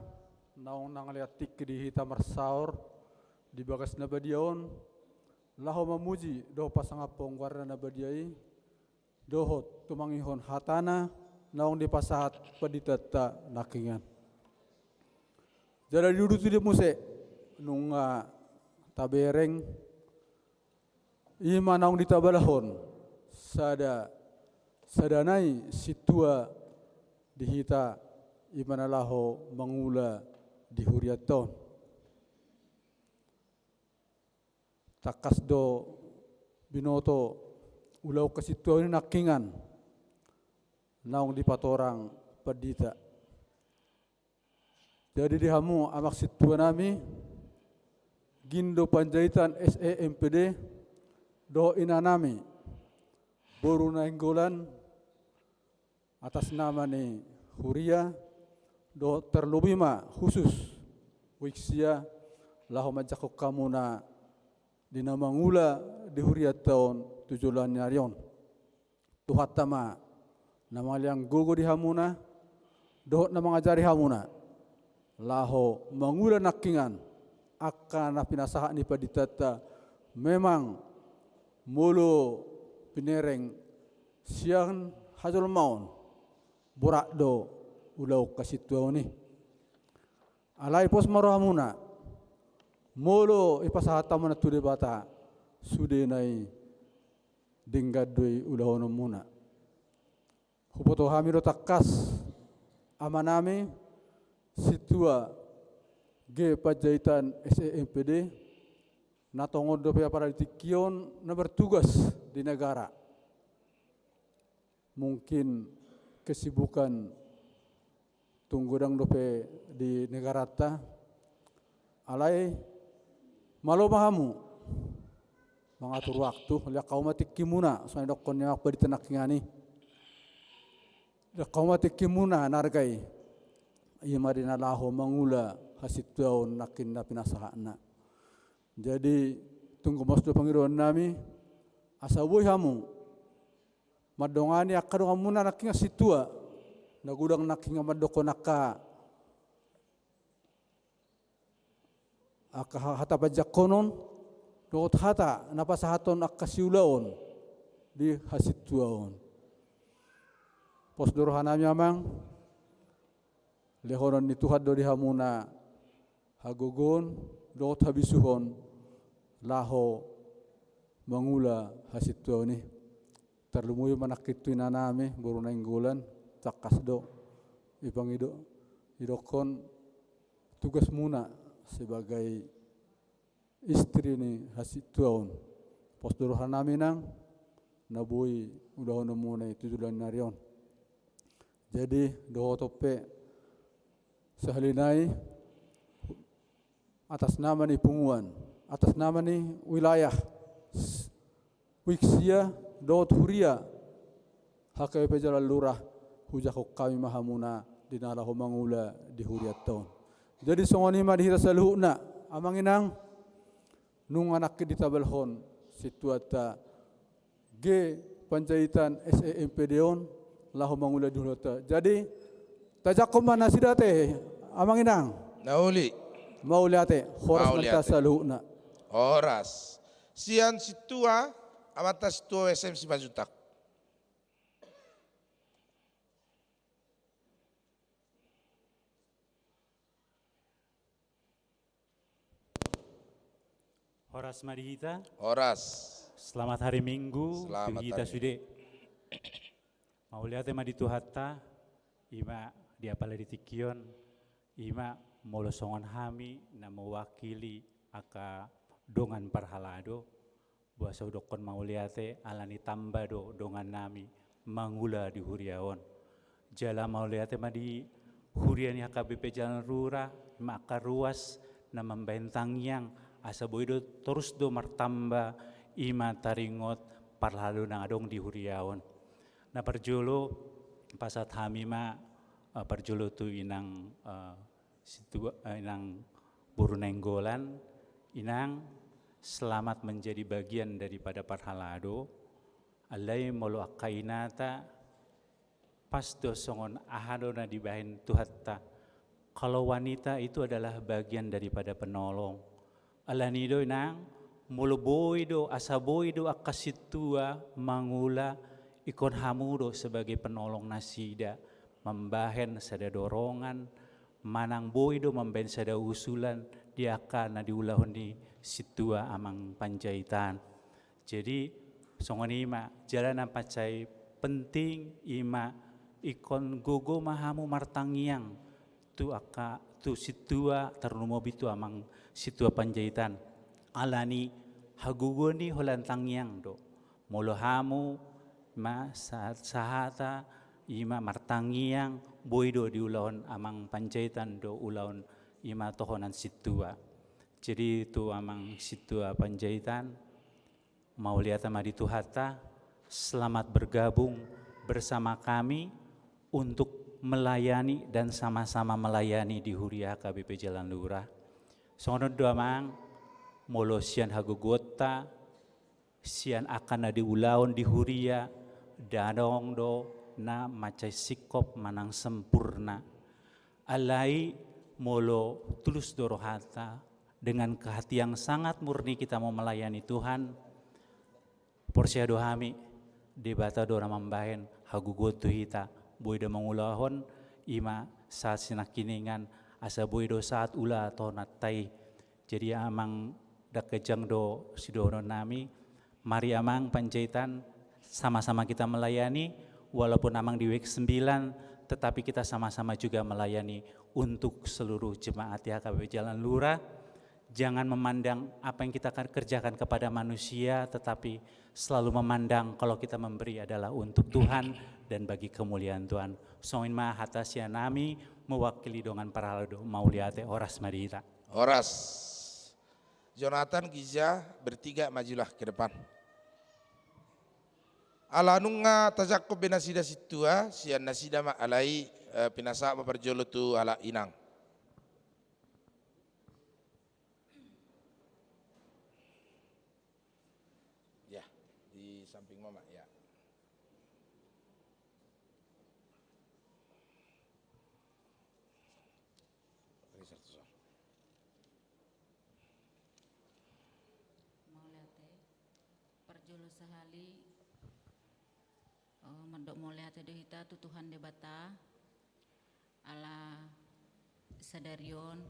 naung mangalehon tingki di hita marsaor di bagas na badia on, laho mamuji dohot pasangaphon goarna na badia i, dohot tumangihon hatana naung dipasahat panditanta nangkiningan. Jala di uduti muse, nunga tabereng, i ma naung ditabalahon sada, sada nai sintua di hita, i ma na laho mangula di hurianta on. Tangkas do binoto ulaon hasintuaon i nangkiningan naung dipatorang pandita. Jadi di hamu amang sintuanami, Gindo Panjaitan S E M P D, dohot inanami, boru Nainggolan, atas nama ni huria, dohot terlobi ma khusus Wijk sia, laho manjangkon hamuna di na mangula di hurianta on tu joloan ni ari on. Tuhanta ma na mangalean gogo di hamuna, dohot na mangajari hamuna. laho mangula nangkingan angka na pinasahat ni panditanta, memang molo pinereng sian hajolmaon, borat do ulaon hasintuaon i. Alai pos ma rohamuna, molo ipasahat hamuna tu Debata, sudena i denggan do i ulaononmuna. Huboto hami do tangkas amanami sintua G Panjaitan S E M P D, na tongon dope apala di tingki on na bertugas di negara. Mungkin kesibukan tung godang dope di negaranta. Alai malo ma hamu mangatur waktu, lean hamu ma tingkimuna, songon na nidokkon ni amang pandita nangkiningan i. Lean hamu ma tingkimuna na arga i, i ma di na laho mangula hasintuaon nangkin na pinasahatna. Jadi tung gomos do pangidoannami, asa boi hamu mandongani angka donganmuna nangkin sintua, na godang nangkin mandokkon angka, angka ha-, hata panjangkonon dohot hata na pasahathon angka siulaon di hasintuaon. Pos do rohanami amang, lehonon ni Tuhan do di hamuna hagogoon dohot habisuhon laho mangula hasintuaon i. Tarlumobi ma nangkin tu inanami boru Nainggolan, tangkas do ipangido, idokkon tugasmuna sebagai istri ni hasintuaon. Pos do rohanami nang na boi ulahononmuna i tu joloan ni ari on. Jadi dohot on pe sahali nai, atas nama ni punguan, atas nama ni wilayah, s-, wiksia dohot huria H K B P Jalan Lurah, hujahahon hami ma hamuna di na laho mangula di hurianta on. Jadi songon i ma di hita saluhutna, amang inang, nunga nangkin ditabalhon sintuanta G Panjaitan S E M P D on laho mangula di hurianta. Jadi tajangkon ma nasida ate, amang inang. Na uli. Mauliate. Horas ma di hita saluhutna. Horas. Sian sintua, amanta sintua S M Simanjuntak. Horas ma di hita. Horas. Selamat hari Minggu. Selamat tu hita hari sude. Mauliate ma di Tuhanta, i ma di apala di tingki on, i ma molo songon hami na mewakili angka dongan parhalado, boasa hudokkon mauliate, alani tamba do dongannami mangula di huria on. Jala mauliate ma di huria ni H K B P Jalan Lurah, i ma angka ruas na mambahen tangiang, asa boi do torus do martamba i ma taringot parhalado na adong di huria on. Na parjolo, pasahat hami ma, eh, parjolo tu inang, eh, sintua, eh, inang boru Nainggolan, inang, selamat menjadi bagian daripada parhalado. Alai molo angka inanta, pas do songon aha do na dibahen Tuhanta. Kalau wanita itu adalah bagian daripada penolong. Alani do inang, molo boi do, asa boi do angka sintua mangula, ingkon hamu do sebagai penolong nasida, mambahen sada dorongan, manang boi do mambahen sada usulan di angka na diulahon ni sintua amang Panjaitan. Jadi songon i ma, jala na mansai penting i ma ingkon gogo ma hamu martangiang tu angka, tu sintua, tarlumobi tu amang sintua Panjaitan. Alani hagogoon i holan tangiang do. Molo hamu ma sa-, sahata i ma martangiang, boi do diulahon amang Panjaitan do ulaon i ma tohonan sintua. Jadi tu amang sintua Panjaitan, mauliate ma di Tuhanta, selamat bergabung bersama kami untuk melayani dan sama-sama melayani di Huria H K B P Jalan Lurah. Songon on do amang, molo sian hagogoonta, sian angka na diulahon di huria, ndang adong do na mansai singkop manang sempurna. Alai Molo tulus do rohanta, dengan hati yang sangat murni kita mau melayani Tuhan, porsea do hami, Debata do na mambahen hagogoon tu hita, boi do mangulahon, i ma sahat sinangkiningan, asa boi do sahat ulaonta i. Jadi amang, dang ganjang do sidohonon nami, mari amang Panjaitan, sama-sama kita melayani, walaupun amang di W X sembilan, tetapi kita sama-sama juga melayani untuk seluruh jemaat Y H K B P Jalan Lurah. Jangan memandang apa yang kita akan kerjakan kepada manusia, tetapi selalu memandang kalau kita memberi adalah untuk Tuhan dan bagi kemuliaan Tuhan. Songon i ma hata sian nami mewakili dongan parhalado. Mauliate, horas ma di hita. Horas. Jonathan, Giza, bertiga majulah ke depan. Ala nunga tajangkon be nasida sintua, sian nasida ma alai, eh, pinasahat ma parjolo tu halak inang. Ya, di samping mama, ya. Mauliate, parjolo sahali, eh, mandok mauliate do hita tu Tuhan Debata, ala sadari on,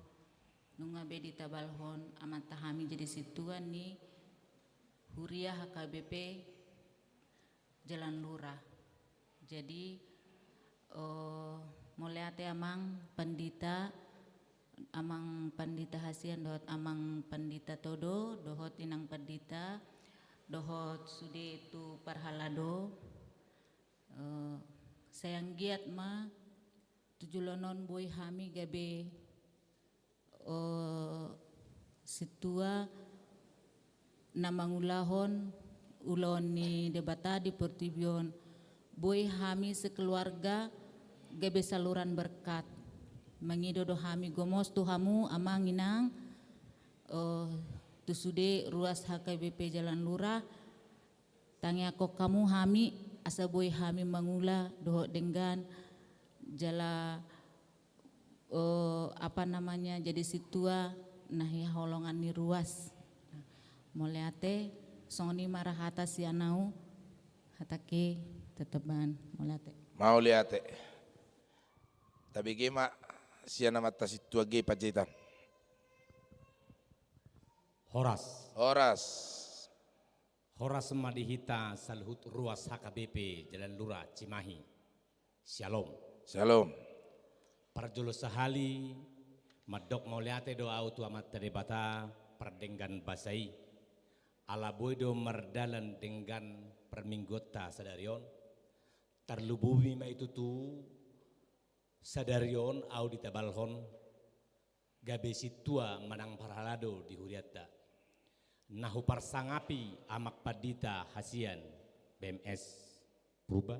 nunga be ditabalhon amanta hami jadi sintua ni huria H K B P Jalan Lurah. Jadi, eh, mauliate amang pandita, amang pandita hasian dohot amang pandita todo, dohot inang pandita, dohot sude tu parhalado, eh, sai anggiat ma tu joloan on boi hami gabe, eh, sintua na mangulahon ulaon ni Debata di portibi on, boi hami sekeluarga gabe saluran berkat. Mangido do hami gomos tu hamu amang inang, eh, tu sude ruas H K B P Jalan Lurah, tangiangkon hamu hami, asa boi hami mangula dohot denggan, jala, eh, apa namanya, jadi sintua na hinaholongan ni ruas. Mauliate, songon i ma ra hata sian au, hatangki teteban, mauliate. Mauliate. Tabege ma sian amanta sintua G Panjaitan. Horas. Horas. Horas ma di hita saluhut ruas H K B P Jalan Lurah Cimahi. Syalom. Syalom. Parjolo sahali, mandok mauliate do au tu Amanta Debata pardenggan basa i. Ala boi do mardalan denggan parmingguonta sadari on. Tarlumobi ma i tutu sadari on au ditabalhon gabe sintua manang parhalado di hurianta. Na huparsangapi amang pandita hasian B M S Purba,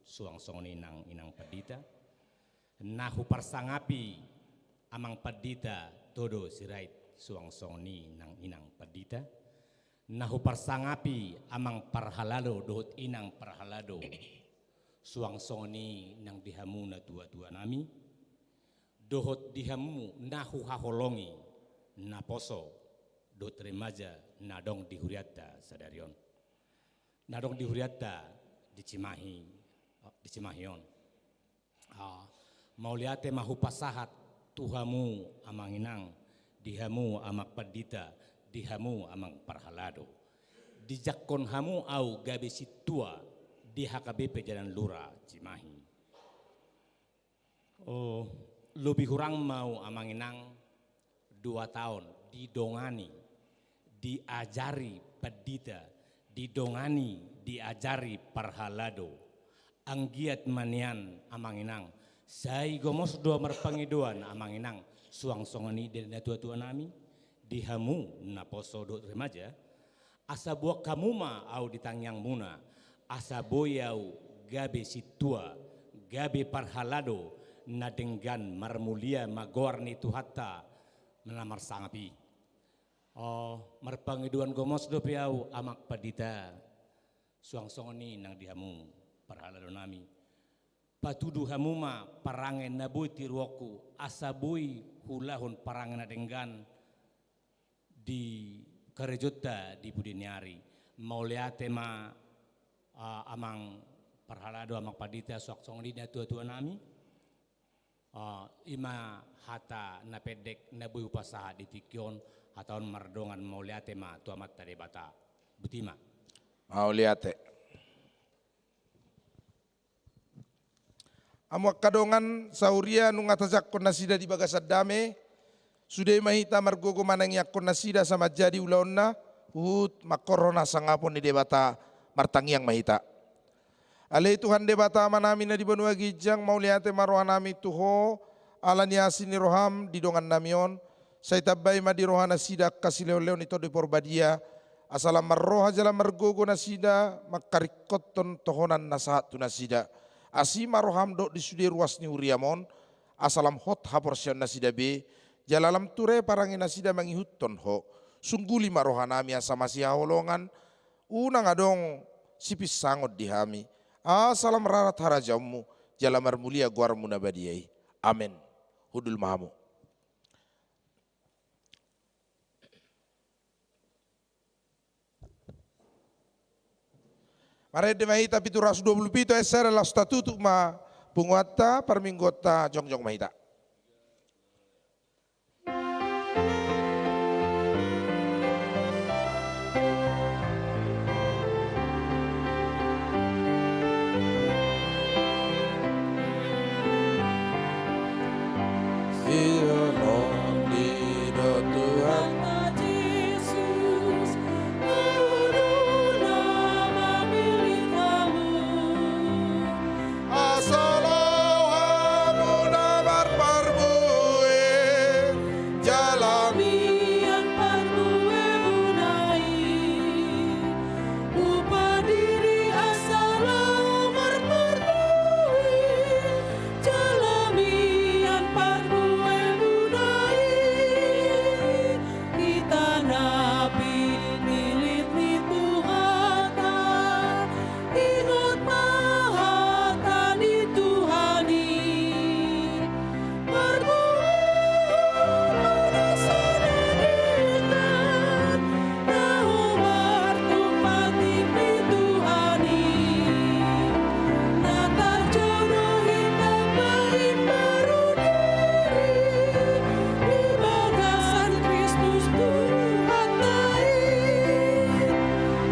suang songon i nang inang pandita. Na huparsangapi amang pandita Todo Sirait, suang songon i nang inang pandita. Na huparsangapi amang parhalado dohot inang parhalado, suang songon i nang di hamu natuatua nami, dohot di hamu na huhaholongi, naposo dohot remaja na adong di hurianta sadari on. Na adong di hurianta di Cimahi, di Cimahi on. Ah, mauliate ma hupasahat tu hamu amang inang, di hamu amang pandita, di hamu amang parhalado. Dijangkon hamu au gabe sintua di H K B P Jalan Lurah Cimahi. Oh, lobi hurang ma au amang inang dua taon didongani, diajari pandita, didongani, diajari parhalado. Anggiat ma nian amang inang, sai gomos do marpangidoan amang inang, suang songon i di natuatua nami, di hamu naposo dohot remaja, asa boan hamu ma au di tangiangmuna, asa boi au gabe sintua, gabe parhalado, na denggan marmulia ma goar ni Tuhanta na marsangap i. Oh, marpangidoan gomos dope au amang pandita, suang songon i nang di hamu parhalado nami. Patudu hamu ma parange na boi tiruonku, asa boi pulahon parange na denggan di karejonta di pudi ni ari. Mauliate ma, ah, amang parhalado, amang pandita, suang songon i natuatua nami. Ah, i ma hata na pendek na boi hupasahat di tingki on, hata on mardongan mauliate ma tu Amanta Debata. Botima. Mauliate. Hamu angka dongan sahuria, nunga tajangkon nasida di bagasan dame, sude ma hita margogo manangiangkon nasida asa manjadi ulaonna, huhut mangkorhon hasangapon ni Debata, martangiang ma hita. Ale Tuhan Debata Amanami na di banua ginjang, mauliate ma rohanami tu Ho, ala ni asi ni roham di dongannami on, sai tambai ma di rohanasida angka sileonleon ni Tondi Porbadia, asa lam marroha jala margogo nasida mangkaringkothon tohonan na sahat tu nasida. Asi ma roham dohot di sude ruas ni huriam on, asa lam hot haporseaonnasida be, jala lam ture parangenasida mangihuthon Ho. Sungguli ma rohanami asa masihaholongan, unang adong sipinsangon di hami. Asa lam rarat harajaonmu, jala marmulia goarmu na badia i. Amen. Hundul ma hamu. Marende ma hita pitu ratus dua puluh pitu S R, laos tatutup ma punguanta parmingguonta, jongjong ma hita. Sihol on do Tuhanta Jesus, ulu na mamillit hamu. Asa laho hamu na marparbue, jala mian parbuemuna i. Hupadiri asa laho marparbue, jala mian parbuemuna i. Hita na pinillit ni Tuhanta, ingot ma hata ni Tuhan i. Parbue na sadari on, na humartumpak ni Tuhan i. Na tarjou do hita paimbaru diri di bagasan Kristus Tuhanta i.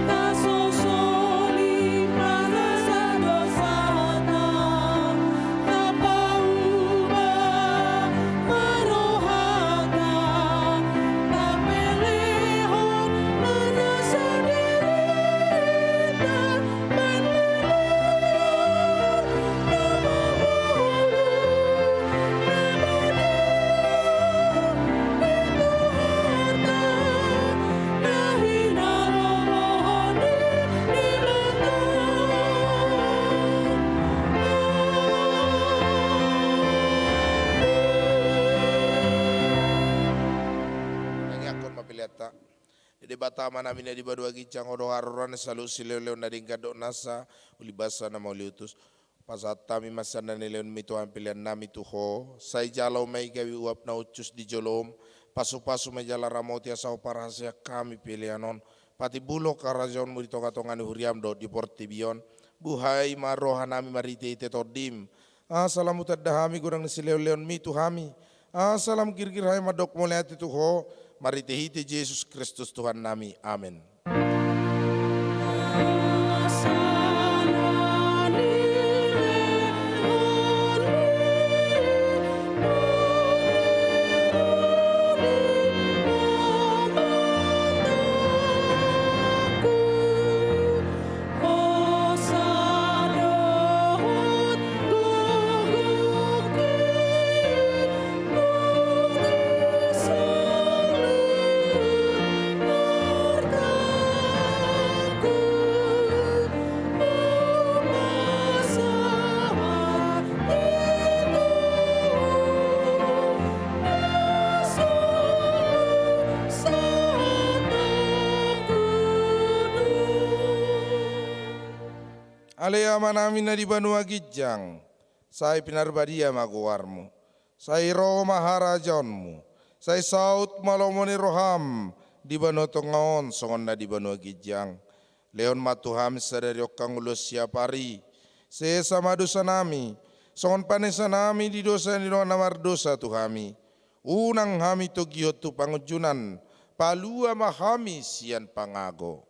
Tasosoli ma rasa dosanta, tapauba ma rohanta, tapelehon ma rasa dirinta. Tangiangkon ma peleanta. Debata Amanami na di banua ginjang, Ho do haroroan ni saluhut sileonleon na denggan dohot nasa uli basa na mauliutus. Pasahat hami ma sian na nilehonMi Tuhan peleannami tu Ho, sai jalo ma i gabe uap na hushus di joloM, pasupasu ma i jala ramoti asa Ho parhaseang hami pelean on, patimbulhon harajaonMu di tongatonga ni huriaM dohot di portibi on. Buhai ma rohanami marhitehite TondiM, asa lam hutanda hami godang ni sileonleonMi tu hami, asa lam girgir hami mandok mauliate tu Ho, marhitehite Jesus Kristus Tuhannami. Amen. Ale Amanami na di banua ginjang, sai pinarbadia ma goarMu. Sai ro ma harajaonmu. Sai saut ma lomo ni roham di banua tonga on songon na di banua ginjang. Lehon ma tu hami sadari on hangoluan siapari. Sesa ma dosanami songon panesanami di dosa ni dongan na mardosa tu hami. Unang hami togihon tu pangunjunan. Palua ma hami sian pangago.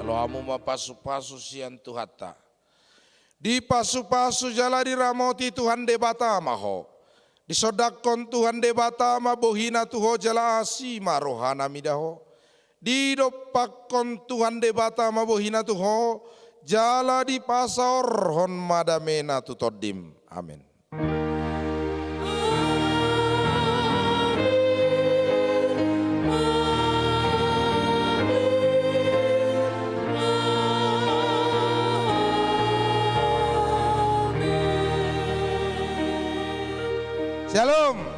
Jalo hamu ma pasupasu sian Tuhanta. Dipasupasu jala diramoti Tuhan Debata ma ho. Disondangkon Tuhan Debata ma bohina tu ho jala asi ma rohana mida ho. Didompakkon Tuhan Debata ma bohina tu ho jala dipasaorhon ma damena tu tondim. Amen. Shalom.